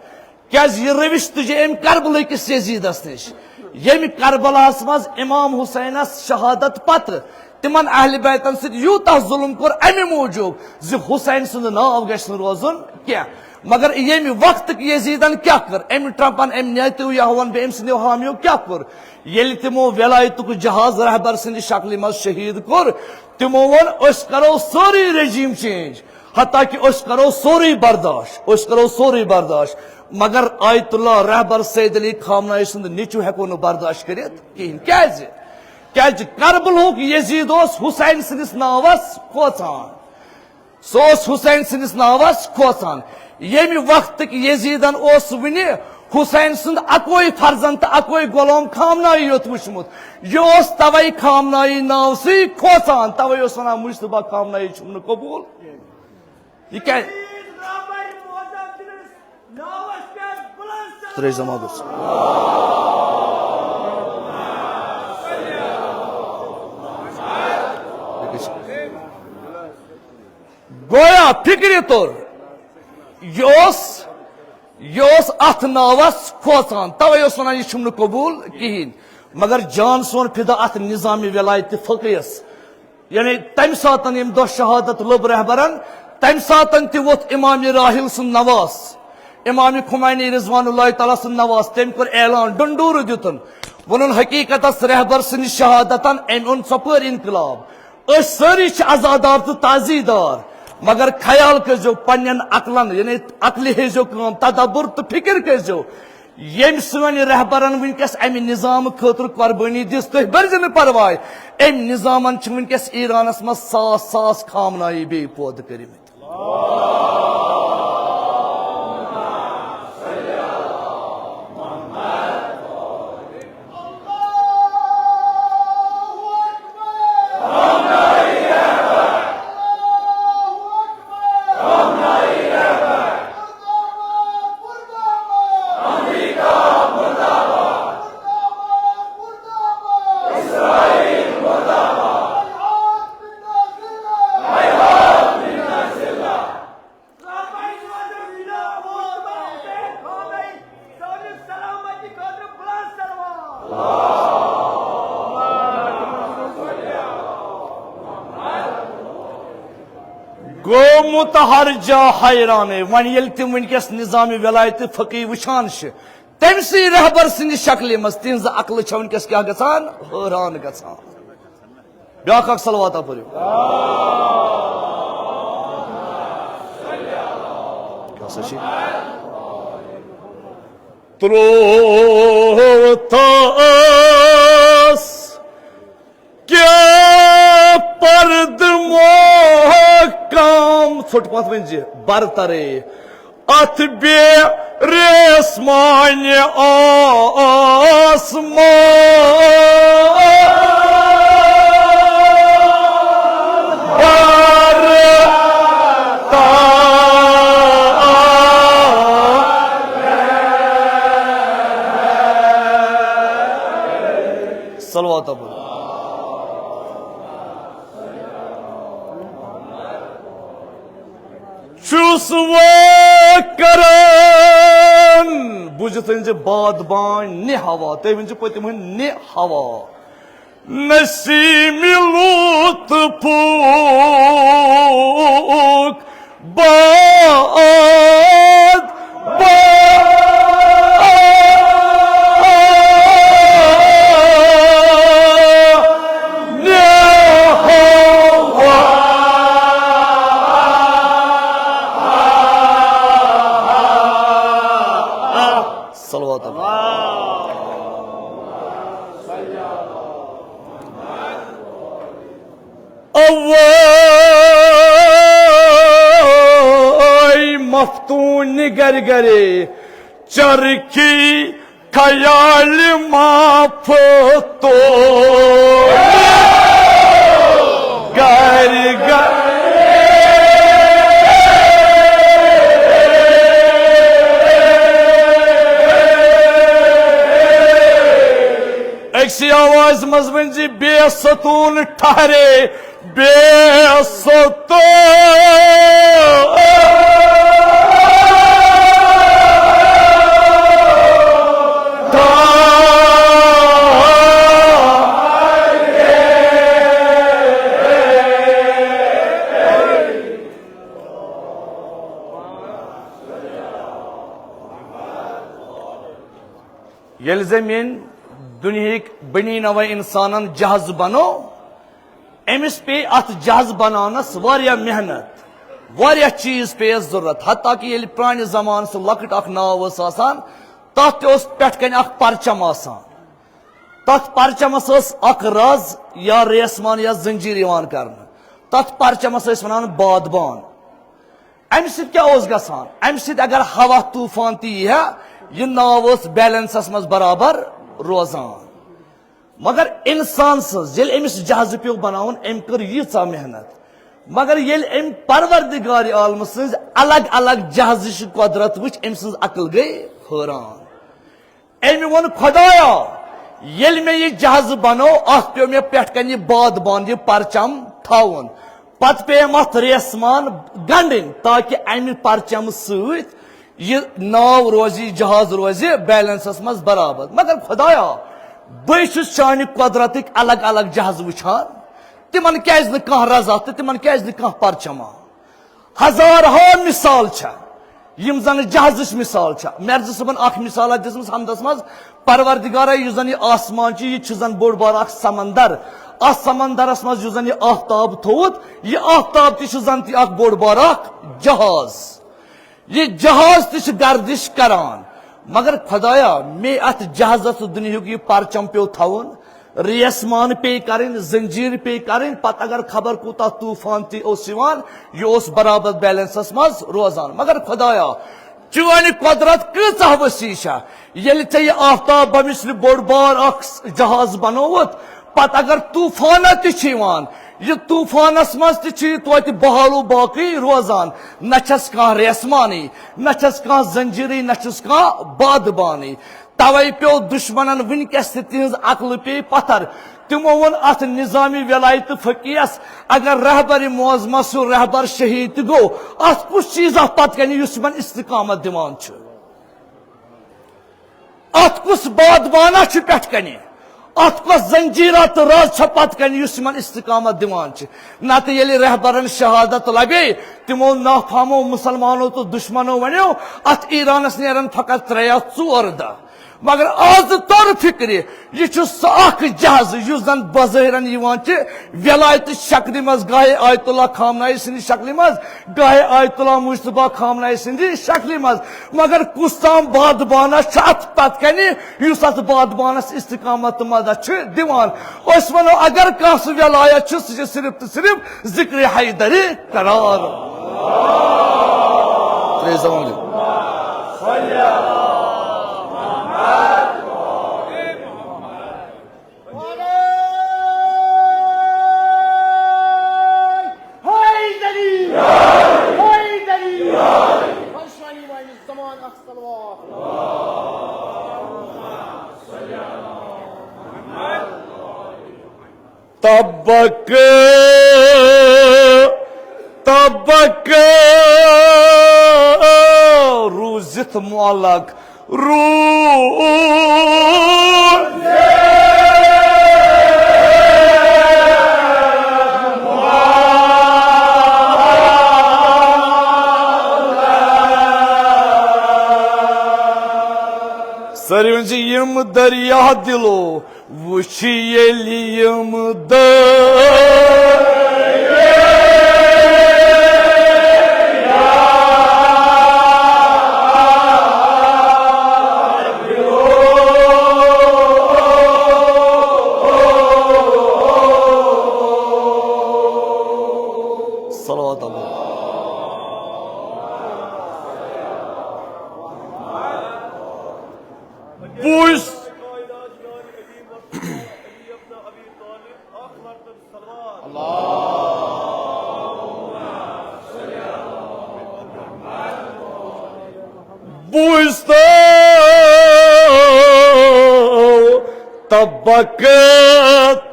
کیازِ یہِ روش تُجہِ أمۍ کربلہٕ کِس یزیدس نِش، ییٚمہِ کربلاہس منٛز امام حسینس شہادت پتہٕ تِمن اہل بیتن سۭتۍ یوٗتاہ ظلم کوٚر امہِ موٗجوٗب زِ حسین سُنٛد ناو گژھِ نہٕ روزُن کینٛہہ۔ مگر ییٚمہِ وقتٕکۍ یزیدن کیٛاہ کٔر، امہِ ٹرمپن، امہِ نیتو یا وَنہٕ بہٕ أمۍ سٕنٛدیو حامیو کیٛاہ کوٚر؟ ییٚلہِ تِمو ولایتُک جہاز رہبر سٕنٛدِ شکلہِ منٛز شہید کوٚر، تِمو ووٚن، أسۍ کرو سٲرٕے regime change، حتیٰ کہ أسۍ کرو سورُے برداشت، أسۍ کرو سورُے برداشت، مگر آیت اللہ رہبر سید علی خامنائی سُنٛد نیٚچو ہیٚکو نہٕ برداشت کٔرِتھ کِہیٖنۍ۔ کیازِ؟ کیازِ کربلہُک یزید اوس حسین سٕنٛدِس ناوس کھوژان۔ سُہ اوس حسین سٕنٛدِس ناوس کھوژان۔ ییٚمہِ وقتٕکۍ یزیدن اوس وُنہِ حسین سُنٛد اکوے فرزند تہٕ اکوے غلام خامنائی یوت وُچھمُت۔ یہِ اوس توے خامنائی ناوسٕے کھوژان، توے اوس ونان، مجتبیٰ خامنائی چھُم نہٕ قبول۔ یہِ کیٛاہ؟ ترٛٲیِو زمانہٕ۔ گویا فکرِ توٚر، یہِ اوس، یہِ اوس اتھ ناوس کھوژان، توے اوس ونان، یہِ چھُم نہٕ قبول کِہیٖنۍ۔ مگر جان سون فدا اتھ نظام ولایت فقیس، یعنی تمہِ ساتن ییٚمہِ دۄہ شہادت لوٚب رہبرن، تمہِ ساتن تہِ ووٚتھ امام راحل سُنٛد نواز، امام خمینی رضوان اللہ تعالیٰ سُنٛد نواز، تٔمۍ کوٚر اعلان، ڈنڈورٕ دیُتُن، ووٚنُن، حقیقتس رہبر سٕنٛدِ شہادتن أمۍ اوٚن ژۄپٲرۍ انقلاب۔ أسۍ سٲری چھِ عزادار تہٕ تعزیدار، مگر خیال کٔرزیو پننٮ۪ن عقلن، یعنی عقلہِ ہیزیو کٲم، تدبر تہٕ فکر کٔرزیو۔ ییٚمۍ سٲنۍ رہبرن وٕنکیٚس امہِ نظامہٕ خٲطرٕ قربٲنی دِژ، تُہۍ بٔرزِ نہٕ پرواے، امہِ نظامن چھِ وٕنکیٚس ایرانس منٛز ساس ساس خامنایہِ بیٚیہِ پٲدٕ کٔرمٕتۍ۔ گوٚو متحرجہ حیرانے۔ وۄنۍ ییٚلہِ تِم وٕنکیٚس نظام ولایت فقی وٕچھان چھِ، تٔمۍ سٕے رہبر سٕنٛدِ شکلہِ منٛز تِہنٛزٕ عقلہٕ چھےٚ وٕنکیٚس کیٛاہ گژھان؟ حٲران گژھان۔ بیٛاکھ اکھ صلوات پٔرِو۔ کیٛاہ سا چھِ؟ ترٛوو تس کیٛاہ پردٕ محکم۔ ژھوٚٹ پتھ ؤنۍ زِ، برترے اتھ بے ریسمانہِ آسمان۔ برتر۔ صلوات پٔرِو۔ چھُس وۄنۍ کران، بوٗزِتھ أنۍ زِ بادبان نہِ ہوا، تُہۍ ؤنۍ زِ پٔتِم ہٕنٛدۍ نہِ ہوا۔ نسیٖمہِ لطفُک باد، باد۔ صلوات۔ اوے مفتون گرِ گرِ چرخی خیال ما فتو گرِ گرِ۔ أکسٕے آوازِ منٛز ؤنۍ زِ، بے ستون ٹھہرے، بے ستون۔ ییٚلہِ زن ییٚمۍ دُنیہٕکۍ بنی نوع انسانن جہاز بنوو، أمِس پیٚیہِ اتھ جہاز بناونس واریاہ محنت، واریاہ چیٖز پیٚیس ضروٗرت۔ حتیٰ کہِ ییٚلہِ پرانہِ زمانہٕ سُہ لۄکٕٹ اکھ ناو ٲس آسان، تتھ تہِ اوس پٮ۪ٹھ کنہِ اکھ پرچم آسان۔ تتھ پرچمس ٲس اکھ رز یا ریسمان یا زنجیر یِوان کرنہٕ۔ تتھ پرچمس ٲسۍ ونان بادبان۔ امہِ سۭتۍ کیٛاہ اوس گژھان؟ امہِ سۭتۍ اگر ہوا طوفان تہِ یی ہا، یہِ ناو ٲس بیلنسس منٛز برابر روزان۔ مگر انسان سٕنٛز، ییٚلہِ أمِس جہازٕ پیوٚو بناوُن، أمۍ کٔر ییٖژاہ محنت۔ مگر ییٚلہِ أمۍ پروردگار عالمہٕ سٕنٛز الگ الگ جہازٕچ قۄدرت وٕچھ، أمۍ سٕنٛز عقل گٔے حٲران۔ أمۍ ووٚن، خۄدایا، ییٚلہِ مےٚ یہِ جہازٕ بنوو، اتھ پیوٚو مےٚ پٮ۪ٹھ کنہِ یہِ بادبان، یہِ پرچم تھاوُن۔ پتہٕ پیٚیَم اتھ ریسمان گنڈٕنۍ، تاکہِ امہِ پرچمہٕ سۭتۍ یہِ ناو روزِ، یہِ جہاز روزِ بیلنسس منٛز برابر۔ مگر خدایا، بٕے چھُس چانہِ قۄدرتٕکۍ الگ الگ جہاز وٕچھان، تِمن کیازِ نہٕ کانٛہہ رضا تہٕ تِمن کیازِ نہٕ کانٛہہ پرچما؟ ہزارہا مثال چھےٚ، یِم زن جہازٕچ مثال چھےٚ۔ مرزِ صٲبن اکھ مثالا دِژمٕژ حمدس منٛز، پروردگارا، یُس زن یہِ آسمان چھُ، یہِ چھُ زن بوٚڑ بار اکھ سمندر۔ اتھ سمندرس منٛز یُس زن یہِ آفتاب تھوٚوُتھ، یہِ آفتاب تہِ چھُ زن تہِ اکھ بوٚڑ بار اکھ جہاز۔ یہِ جہاز تہِ چھُ گردش کران۔ مگر خدایا، مے اتھ جہازس دُنیہُک یہِ پرچم پیوٚو تھاوُن، ریسمان پیٚیہِ کرٕنۍ، زنجیر پیٚیہِ کرٕنۍ، پتہٕ اگر خبر کوٗتاہ طوفان تہِ اوس یِوان، یہِ اوس برابر بیلنسس منٛز روزان۔ مگر خدایا، چٲنۍ قۄدرت کۭژاہ وسیع چھےٚ، ییٚلہِ ژےٚ یہِ آفتاب بمثلِ بوٚڑ بار اکھ جہاز بنووُتھ، پتہٕ اگر طوفانہ تہِ چھُ یِوان، یہِ طوفانس منٛز تہِ چھُ یہِ توتہِ بحال و باقی روزان، نہ چھس کانٛہہ ریسمانٕے، نہ چھس کانٛہہ زنجیرٕے، نہ چھُس کانٛہہ بادبانٕے۔ توے پیوٚو دشمنن وٕنکیٚس تہِ تِہنٛز عقلہٕ پیٚیہِ پتھر۔ تِمو ووٚن اتھ نظامی ولایتہٕ فقیس، اگر رہبر معظمس ہیوٗ رہبر شہید تہِ گوٚو، اتھ کُس چیٖزا پتہٕ کنہِ یُس یِمن استقامت دِوان چھُ؟ اتھ کُس بادبانہ چھُ پٮ۪ٹھ کنہِ؟ اتھ کۄس زنجیرہ تہٕ رز چھےٚ پتہٕ کنہِ یُس یِمن استقامت دِوان چھِ؟ نتہٕ ییٚلہِ رہبرن شہادت لبے، تِمو نافہمو مسلمانو تہٕ دشمنو ونیو، اتھ ایرانس نیرن فقط ترٛےٚ یا ژور دۄہ۔ مگر آز تر فکرِ، یہِ چھُ سُہ اکھ جہاز یُس زن بظٲہرن یِوان چھِ ولایتٕچ شکلہِ منٛز، گاہے آیت اللہ خامنائی سٕنٛدِ شکلہِ منٛز، گاہے آیت اللہ مجتبیٰ خامنائی سٕنٛدِ شکلہِ منٛز۔ مگر کُس تام بادبانہ چھُ اتھ پتہٕ کنہِ، یُس اتھ بادبانس استقامت تہٕ مدد چھُ دِوان۔ أسۍ ونو، اگر کانٛہہ سُہ ولایت چھُ، سُہ چھُ صرف تہٕ صرف ذکر حیدری قرار۔ ترٛیٚیہِ زبانہِ۔ حیدری! حیدری! پریشانی والے زمان اکھ صلوات۔ تبک، تبک روٗزِتھ معلق روٗد۔ سٲری ؤنۍ زِ یِم دریا دِلو وُچھ ییٚلہِ یِم دٲرۍ۔ صلوات اللہ۔ بوٗز۔ بوٗزتو تبک،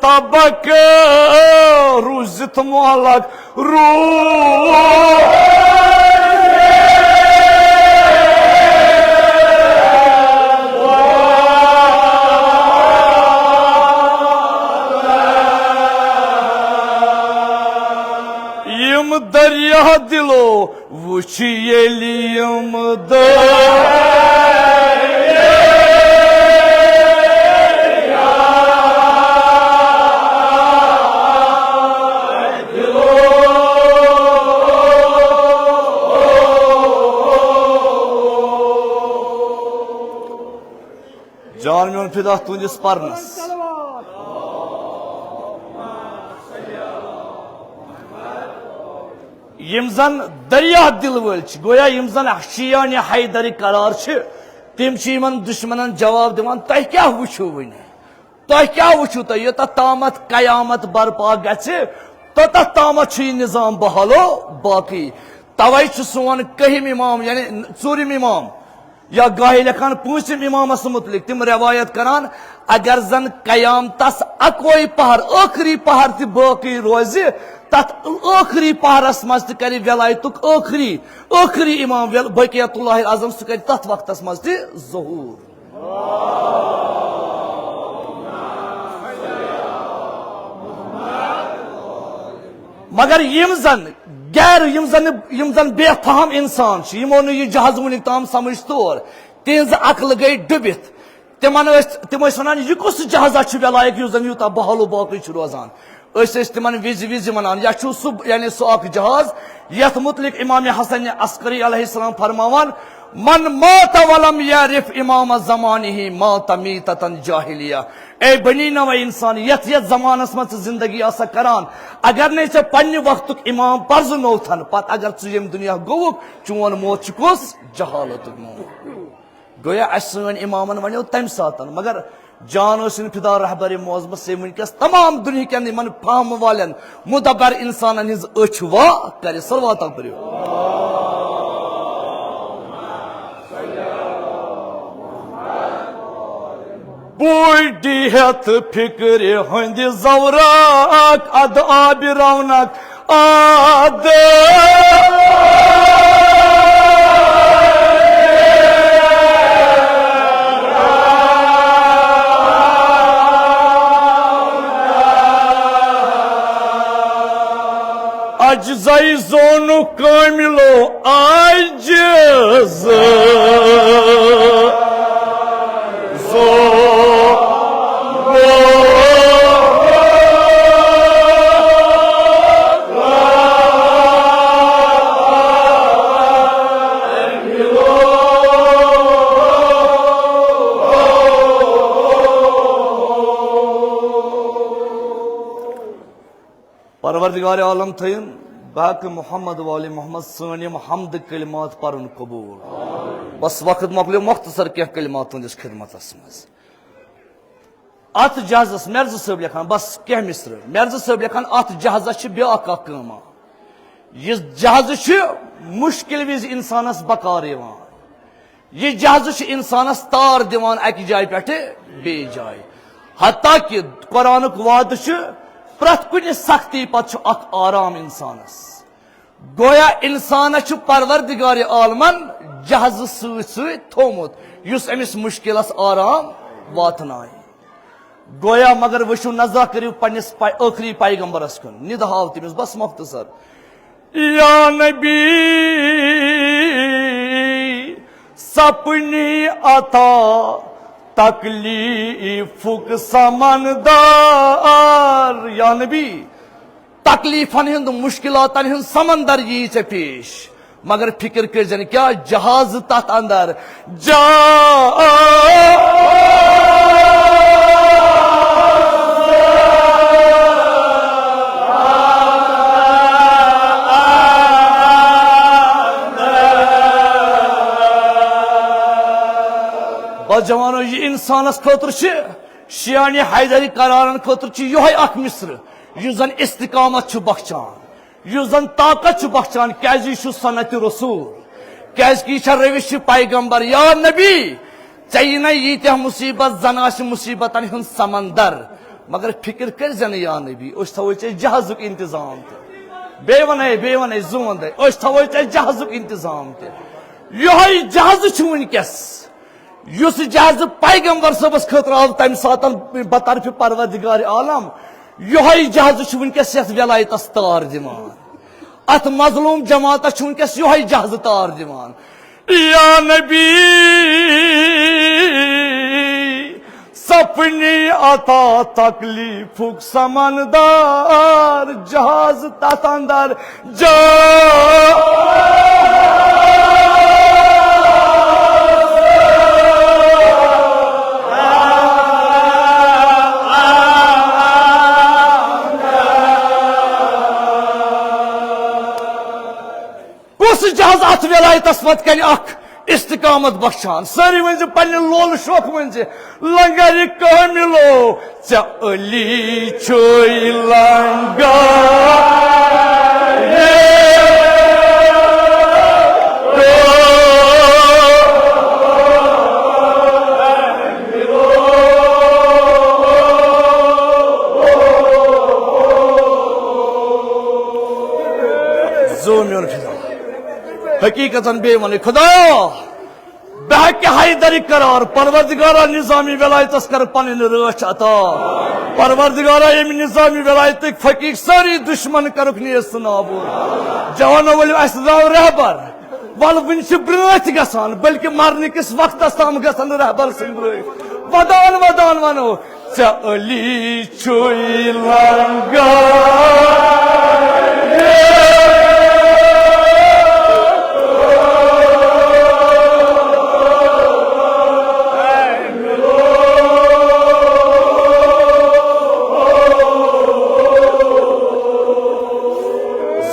تبک روٗزِتھ معلق روٗد۔ یِم دریا دِلو وُچھ ییٚلہِ یِم دٲرۍ۔ جان میون فدا تُہنٛدِس پرنس۔ یِم زن دریا دِل وٲلۍ چھِ، گویا یِم زن شیعان یا حیدری قرار چھِ، تِم چھِ یِمن دُشمنن جواب دِوان، "تۄہہِ کیٛاہ وٕچھِو وٕنہِ؟ تۄہہِ کیٛاہ وٕچھِو تۄہہِ؟ یوٚتتھ تامتھ قیامت برپا گژھِ، توٚتتھ تامتھ چھُ یہِ نظام بحالو باقی۔" توے چھُ سون کٔہِم امام، یعنی ژوٗرِم امام، یا گاہے لیکھان پوٗنٛژِم امامس متعلق تِم روایت کران، اگر زن قیامتس اکوے پہر، ٲخری پہر تہِ باقی روزِ، تتھ ٲخری پہرس منٛز تہِ کرِ ولایتُک ٲخری، ٲخری امام ول-، بقیت اللہ اعظم، سُہ کرِ تتھ وقتس منٛز تہِ ظہور۔ مگر یِم زن غیر، یِم زن، یِم زن بے فہم انسان چھِ، یِمو نہٕ یہِ جہاز وُنیُک تام سمجھ تور، تِہنٛز عقل گٔے ڈُبِتھ۔ تِمن ٲسۍ، تِم ٲسۍ ونان، "یہِ کُس جہازا چھُ ویلایق یُس زن یوٗتاہ بہل و باقٕے چھُ روزان؟" أسۍ ٲسۍ تِمن وِزِ وِزِ ونان، "یہِ چھُ سُہ، یعنی سُہ اکھ جہاز یتھ متعلق امام حسن عسکری علیہ السلام فرماوان، 'من مات ولم یعرف امام زمانہ مات میتة جاہلیہ.'" اے بنی نوع انسان، یتھ یتھ زمانس منٛز ژٕ زندگی آسکھ کران، اگر نے ژےٚ پننہِ وقتُک امام پرزٕنوتھن، پتہٕ اگر ژٕ ییٚمہِ دُنیا گوٚوُکھ، چون موت چھُ کُس؟ جہالتُک موت۔ گویا اسہِ سٲنۍ امامن ونیو تمہِ ساتن، مگر جان ٲسِن فدا رہبر معظمس سے وٕنکیٚس تمام دُنہِکٮ۪ن یِمن فہم والٮ۪ن، مدبر انسانن ہٕنٛز أچھ وا کرِ۔ صلواتہ پٔرِو۔ بوٚڑ ہٮ۪تھ فِکرِ ہٕنٛدِ زورق ادٕ آبِ رونق اد۔ اجزائی زونُک کٲمِلو عاجز۔ پروردگار عالم تھٲیِن بحق محمد و آل محمد سٲنۍ یِم حمد کلمات پرُن قبول۔ بس وقت مۄکلیو، مختصر کینٛہہ کلمات تُہنٛدِس خدمتس منٛز۔ اتھ جہازس، مرزا صٲب لیکھان، بس کینٛہہ مصرٕ، مرزا صٲب لیکھان، اتھ جہازس چھِ بیٛاکھ اکھ کٲم۔ یہِ جہازٕ چھُ مُشکِل وِزِ انسانس بکار یِوان۔ یہِ جہازٕ چھُ انسانس تار دِوان اکہِ جایہِ پٮ۪ٹھٕ بیٚیہِ جایہِ۔ حتیٰ کہ قرآنُک وعدٕ چھُ، پرٛٮ۪تھ کُنہِ سختی پتہٕ چھُ اکھ آرام انسانس۔ گویا انسانس چھُ پروردگار عالمن جہازٕ سۭتۍ سۭتۍ تھوٚومُت، یُس أمِس مُشکِلس آرام واتنایہِ۔ گویا مگر وٕچھِو، نظرہ کٔرِو پننِس پے-، ٲخری پیغمبرس کُن، نِدٕ ہاو تٔمِس، بس مختصر۔ یا نبی، سپنی عطا تکلیفُک سمندر۔ یا نبی، تکلیفن ہُنٛد، مشکلاتن ہُنٛد سمندر یی ژےٚ پیش، مگر فکر کٔرۍ زٮ۪نہٕ کیٛاہ، جہاز تتھ اندر۔ جا بس جوانو، یہِ انسانس خٲطرٕ چھِ، شیعہ حیدری قرارن خٲطرٕ چھُ یِہوٚے اکھ مصرٕ، یُس زن استقامت چھُ بخشان، یُس زن طاقت چھُ بخشان، کیازِ یہِ چھُ سنت رسول، کیازِ کہِ یہِ چھےٚ روش پیغمبر۔ یا نبی، ژےٚ یی نہ ییٖتیٛاہ مصیبت، زن آسہِ مصیبتن ہُنٛد سمندر، مگر فکر کٔرۍ زٮ۪نہٕ یا نبی، أسۍ تھاوو ژےٚ جہازُک انتظام تہِ۔ بیٚیہِ ونے، بیٚیہِ ونے، زٕ وندے، أسۍ تھاوو ژےٚ جہازُک انتظام تہِ۔ یِہوٚے جہازٕ چھُ وٕنکیٚس۔ یُس جہازٕ پیغمبر صٲبس خٲطرٕ آو تمہِ ساتن بطرفِ پروردگار عالم، یِہوٚے جہازٕ چھُ وٕنکیٚس یتھ ولایتس تار دِوان۔ اتھ مظلوم جماعتس چھُ وٕنکیٚس یِہوٚے جہازٕ تار دِوان۔ یا نبی، سپنی عطا تکلیفُک سمندر، جہاز تتھ اندر۔ جا کُس جہاز اتھ ولایتس پتہٕ کنہِ اکھ استقامت بخشان؟ سٲری ؤنۍ زِ، پننہِ لولہٕ شوخ ؤنۍ زِ، لنگر کٲمِلو، ژےٚ علی چھُے لنگر۔ حقیقتاً بیٚیہِ وَنٕے، خدایا، بہٕ ہا کیٛاہ حیدر قرار، پروردگارا نظامی ولایتس کر پنٕنۍ رٲچھ عطا۔ پروردگارا، ییٚمہِ نظامی ولایتٕکۍ فقیٖر سٲری دُشمن کرُکھ نیست نابود۔ جوانو، ؤلِو، اَسہِ درٛاو رہبر۔ ول، وُنہِ چھِ برٛٲتھ گژھان، بلکہِ مرنہٕ کِس وقتس تام گژھن رہبر سٕنٛدۍ برٛٲتھ۔ ودان ودان ونو، ژےٚ علی چھُے لنگر۔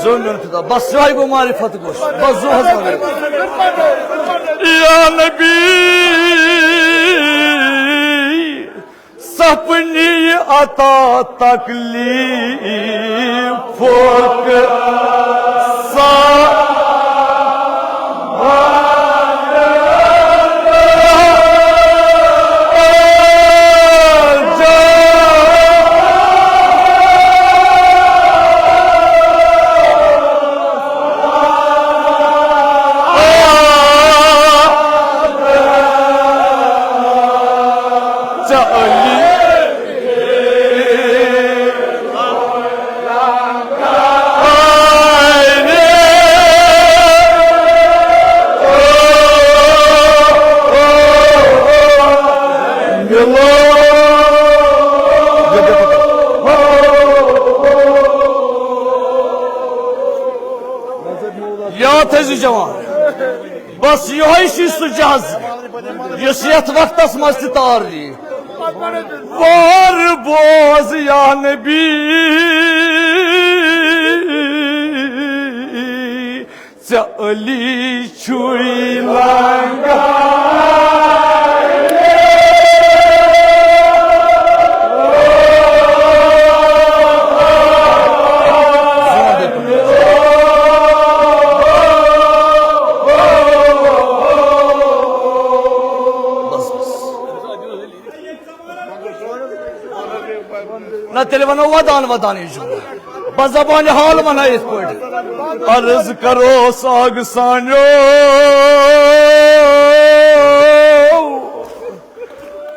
زوٗ میون خدا، بس یِہوٚے گوٚو معرفت گوٚو۔ بس زوٗ حظ وَنو۔ یا نبی، سپنی عطا تکلیفک سا۔ یاد تھٲیزِ جوان، بس یِہوٚے چھُ سُہ جہاز، یُس یتھ وقتس منٛز تہِ تار دی۔ وار بوز یا نبی، ژےٚ علی چھُے لنگر۔ نہ، تیٚلہِ وَنو ودان ودان یہِ جملہٕ۔ بس زبانہِ حال وَنہٕ ہا یِتھ پٲٹھۍ۔ عرض کروس آگہٕ سانیو،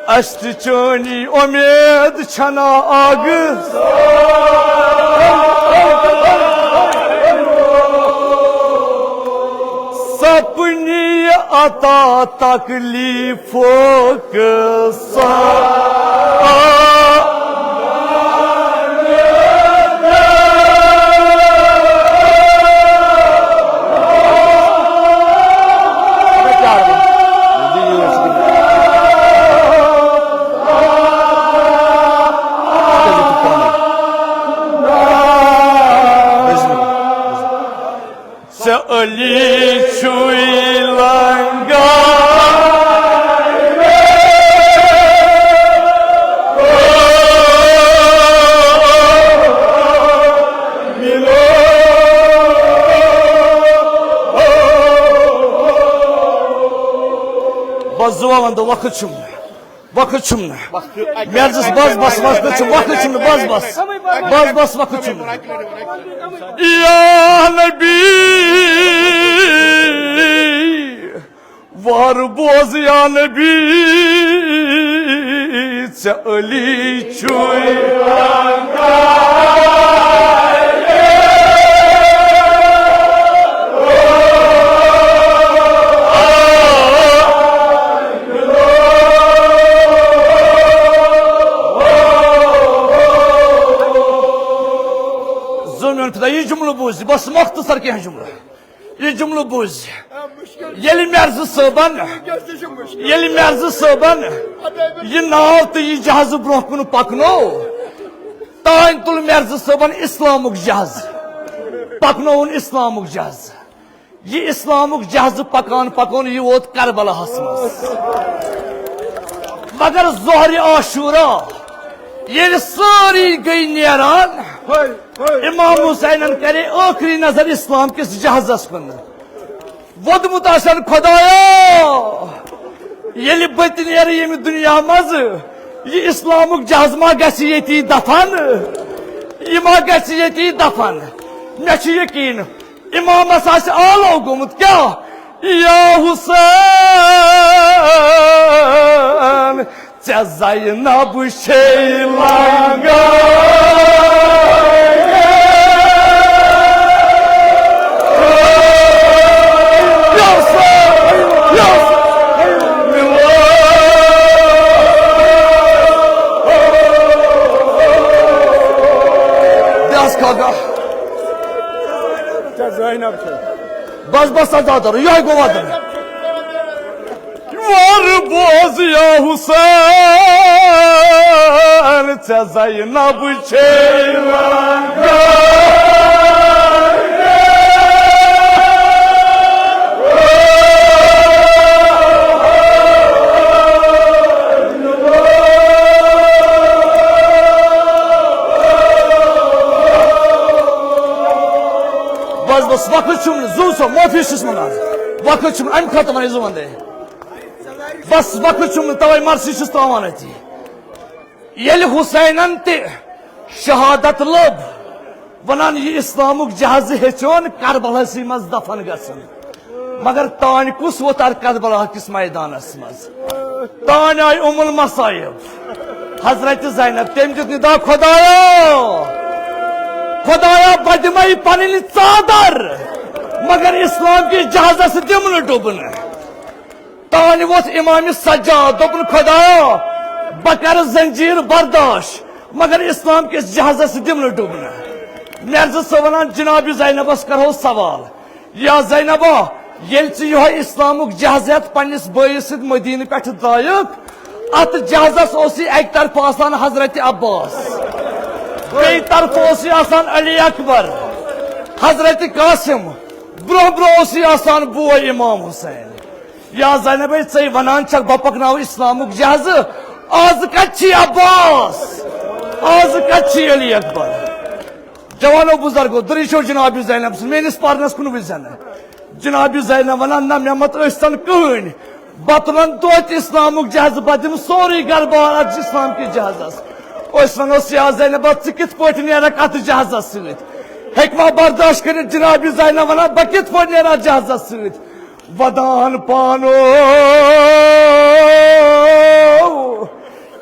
اَسہِ تہِ چٲنی اُمید چھَنا آگہٕ۔ سپنی عطا تکلیف فوق سا۔ ژےٚ علی چھُے لنگر۔ بس دُعا وَن تہٕ وقت چھُم۔ وقت چھُم نہٕ۔ وقت چھُ اَکہِ میرزس بس، بس، وقت چھُم، وقت چھُم نہٕ، بس، بس۔ بس، بس، وقت چھُم نہٕ۔ یا نبی، وار بوز یا نبی، ژےٚ علی چھُے۔ زوٗ میون خدا، یہِ جملہٕ بوٗزِ، بس مختصر کینٛہہ جملہٕ۔ یہِ جملہٕ بوٗزِ۔ ییٚلہِ مرزٕ صٲبن، ییٚلہِ مرزٕ صٲبن یہِ ناو تہٕ یہِ جہازٕ برونٛہہ کُن پکنوو، تانۍ تُل مرزٕ صٲبن اسلامُک جہازٕ، پکنووُن اسلامُک جہازٕ۔ یہِ اسلامُک جہازٕ پکان پکان یہِ ووت کربلاہس منٛز۔ مگر ظہرِ عاشورا ییٚلہِ سٲری گٔے نیران، امام حسینن کرے ٲخری نظر اسلام کِس جہازس کُن۔ ووٚدمُت آسن، خدایا، ییٚلہِ بہٕ تہِ نیرٕ ییٚمہِ دُنیا منٛز، یہِ اسلامُک جہاز ما گژھِ ییٚتی دفن؟ یہِ ما گژھِ ییٚتی دفن؟ مےٚ چھُ یقیٖن، امامس آسہِ آلو گوٚمُت، کیٛاہ؟ یا حسین، ژےٚ زینب چھے لنگار۔ یا حسین، یا حسین۔ دِ حظ کھگا۔ ژےٚ زینب چھے۔ بس، بس، عزادار، یہے گوٚو وطن۔ وَر بوز یا حسین، ژےٚ زینب چھے لنگار۔ بس، بس، وقت چھُم نہٕ، زُو سا معٲفی چھُس منٛگان۔ وقت چھُم، امہِ خٲطرٕ ونے زُوَن دے۔ بس، وقت چھُم نہٕ، توے مرثی چھُس تراوان أتی۔ ییٚلہِ حسینن تہِ شہادت لٔب، ونان، یہِ اسلامُک جہازٕ ہیٚژیون کربلاسٕے منٛز دفن گژھُن، مگر تانۍ کُس ووت ار کربلا کِس میدانس منٛز؟ تانۍ آیہِ ام المصائب حضرت زینب، تٔمۍ دیُت ندا، خدایا، خدایا، بہٕ دِمے پنٕنۍ ژادر، مگر اسلام کِس جہازس دِم نہٕ ڈُبنہٕ۔ تانۍ ووٚتھ امام سجاد، دوٚپُن، خدایا، بہٕ کرٕ زنجیر برداشت، مگر اسلام کِس جہازس دِم نہٕ ڈُبنہٕ۔ مرزٕ صٲب ونان، جناب زینبس کرہو سوال، یا زینبا، ییٚلہِ ژٕ یِہوٚے اسلامُک جہاز ہٮ۪تھ پننِس بٲیِس سۭتۍ مدینہٕ پٮ۪ٹھٕ درٛایکھ، اتھ جہازس اوسُے اکہِ طرفہٕ آسان حضرت عباس، بیٚیہِ طرفہٕ اوسُے آسان علی اکبر، حضرت قاسم، برونٛہہ برونٛہہ اوسُے آسان بوے امام حسین۔ یا زینبے، ژے ونان چھکھ بہٕ پکناوٕ اسلامُک جہازٕ، از کتہِ چھی عباس؟ از کتہِ چھی علی اکبر؟ جوانو بزرگو، دٔری چھو جناب زینب سُنٛد، میٲنِس پرنس کُن وٕچھ زنہٕ۔ جناب زینب ونان، نہ، مےٚ مت ٲسۍ تن کٕہٕنۍ، بہٕ تُلن توتہِ اسلامُک جہازٕ، بہٕ دِمہٕ سورُے گرٕ بار اتھ اسلام کِس جہازس۔ أسۍ ونو، یا زینب، ژٕ کِتھ پٲٹھۍ نیرکھ اتھ جہازس سۭتۍ؟ ہیٚکہِ ما برداشت کٔرِتھ جناب زینب ونان، بہٕ کِتھ پٲٹھۍ نیرٕ اتھ جہازس سۭتۍ؟ ودان پانو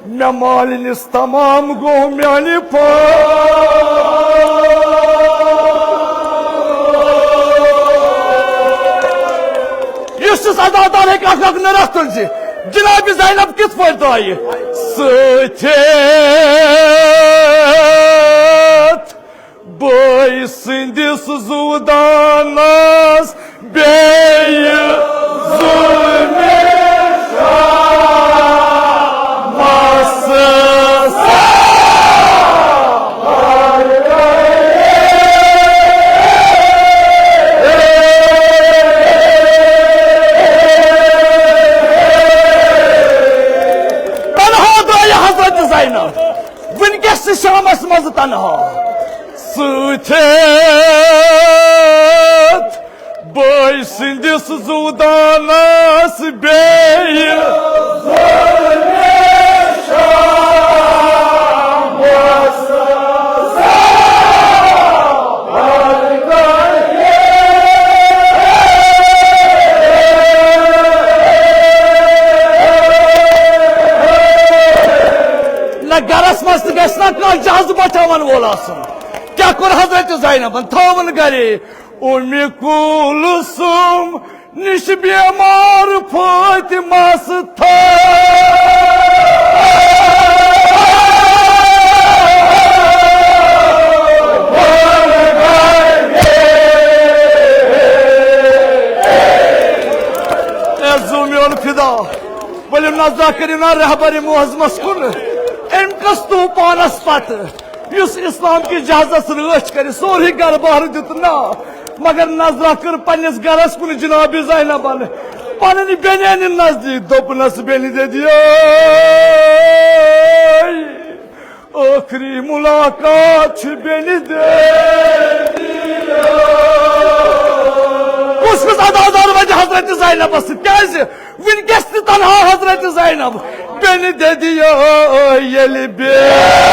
مےٚ مالِنِس تمام گوٚو میانہِ پان۔ یُس یُس عزادار ہیٚکہِ اکھ اکھ نرخ تُلزِ، جناب زینب کِتھ پٲٹھۍ درٛایہِ؟ سۭتۍ بٲے سٕنٛدِس زُودانس بیٚیہِ ظُلمہِ شامس۔ تنہا درٛایہِ حضرت زینب۔ وٕنکیٚس چھِ شامس منٛز تنہا۔ سۭتۍ بٲے سٕنٛدِس زُودانس بیٚیہِ۔ نہ گرس منٛز تہِ گژھِ نہ کانٛہہ جہازٕ بچاون وول آسُن۔ کیٛاہ کوٚر حضرت زینبن؟ تھٲوٕن گرے۔ اُمہِ کُلثوم نِش بیمار فاطمس تھٲو۔ اے زُو میون فدا، ؤلِو نظرا کٔرِو نا رہبر معظمس کُن۔ أمۍ کٔژ طوفانس پتہٕ یُس اسلام کِس جہازس رٲچھ کرِ، سورُے گرٕ بار دیُت نا، مگر نظرا کٔر پننِس گرس کُن جناب زینبن، پنٕنۍ بیٚنہِ أنِن نزدیٖک، دوٚپنس، بیٚنہِ دٔدیے، ٲخری ملاقات چھِ بیٚنہِ دٔدیے۔ کُس کُس عزادار وَنہِ حضرت زینبس سۭتۍ؟ کیازِ؟ وٕنکیٚس تہِ تنہا حضرت زینب، بیٚنہِ دٔدیو ییٚلہِ بیٚہمو۔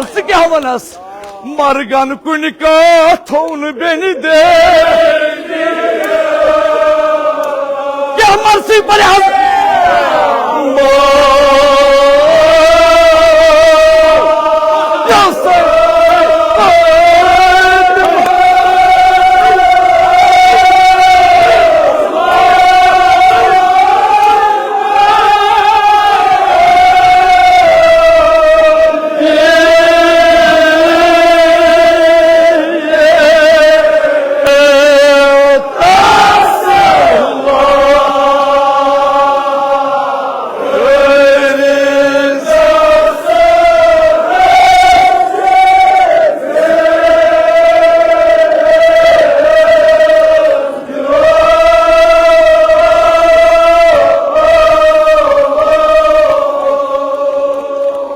ژٕ کیٛاہ وَنس؟ مرگن کُنہِ کتھ تھوٚو نہٕ بیٚنہِ دے۔ کیٛاہ مرثی پرِ حظ؟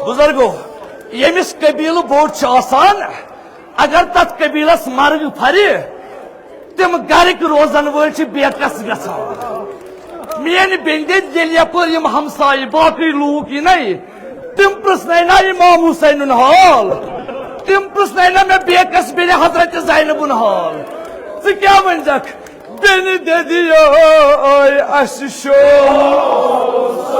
بزرگو، ییٚمِس قبیلہٕ بوٚڑ چھُ آسان، اگر تتھ قبیلس مرگ پھرِ، تِم گرٕکۍ روزن وٲلۍ چھِ بے کس گژھان۔ میٲنۍ بیٚنہِ دٔدۍ، ییٚلہِ یپٲرۍ یِم ہمسایہِ باقٕے لوٗکھ یِنَے، تِم پرٛژھنَے نا امام حسینُن حال، تِم پرٛژھنَے نا مےٚ بے کس بیٚنہِ حضرت زینبُن حال۔ ژٕ کیٛاہ ؤنزکھ؟ بیٚنہِ دٔدِیٲے اَسہِ شوق۔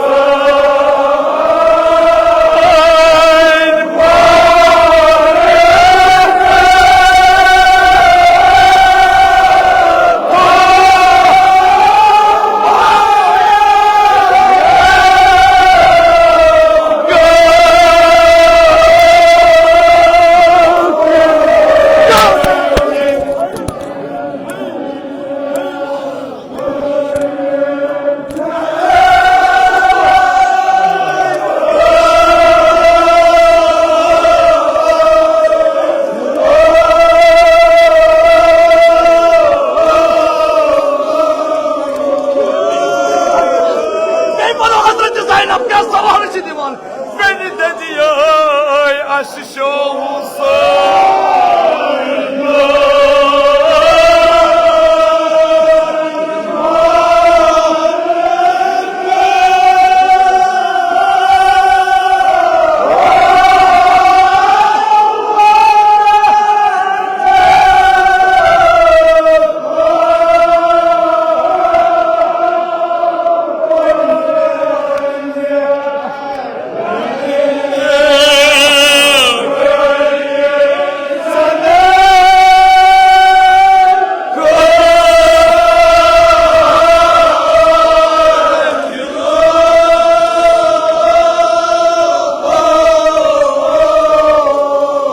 بیٚیہِ وَنو حضرت زینب کیٛاہ سوال چھِ دِوان۔ بیٚنہِ دٔدِیٲے اَسہِ شوق۔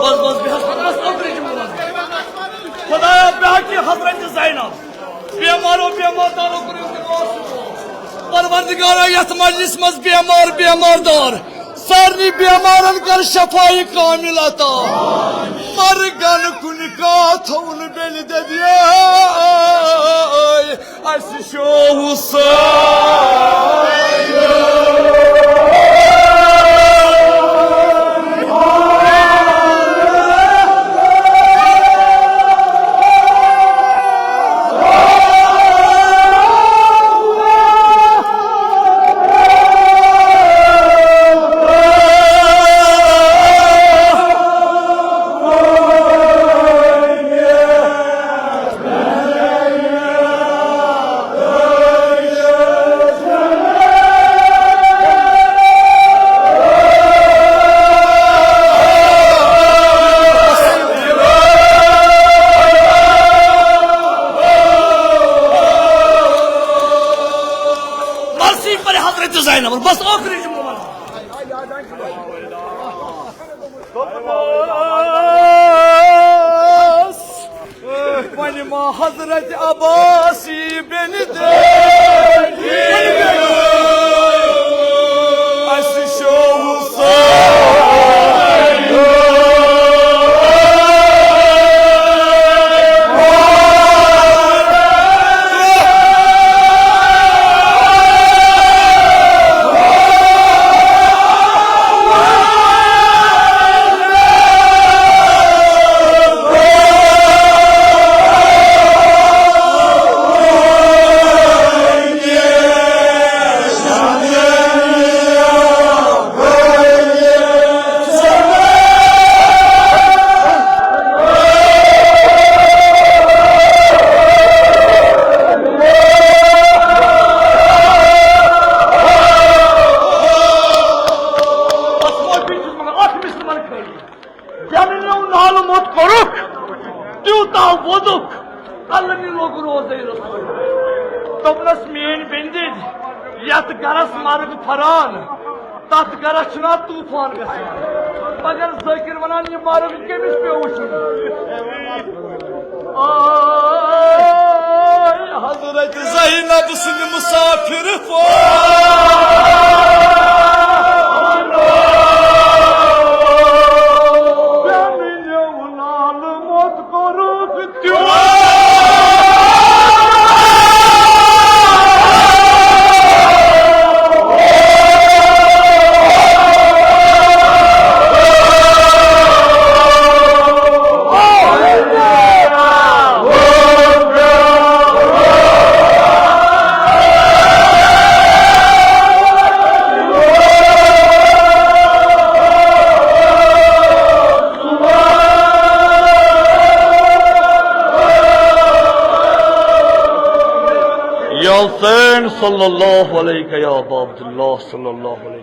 بس، بس، بیٚہہ حظ، خۄدایَس نوکری چھِ وَنان۔ خۄدایا، بیٚہہ حظ، حضرت زینب۔ بیمارو، بیمار دارو کٔرِو دِوان شِفا۔ پروردگارا، یتھ مجلس منٛز بیمار، بیمار دار، سارنٕے بیمارن کر شفایہِ کامل عطا۔ مرگن کُنہِ کتھ تھوٚو نہٕ بیٚنہِ دٔدِیٲے اَسہِ شوق۔ مرثی پرِ حضرت زینب، بس ٲخری جملہٕ وَنہٕ۔ دوٚپمَس، وۄنۍ ما حضرت عباس یی بیٚنہِ دٲدی؟ اَسہِ شوق۔ آ ووٚدُکھ، النہِ لوٚگ روزے رسول۔ دوٚپنس، میٲنۍ بندِج، یتھ گرس مرگ پھران، تتھ گرس چھُنہ طوفان گژھان۔ مگر ذٲکر ونان، یہِ مرگ کٔمِس پیوٚو وٕچھُن؟ آے حضرت زینب سٕنٛدِ مسافر فون۔ بیٚنہِ نیوٗ لال موت کوٚرُکھ تیوٗت۔ یا حسین صلی اللہ علیہ، یا ابا عبداللہ صلی اللہ علیہ۔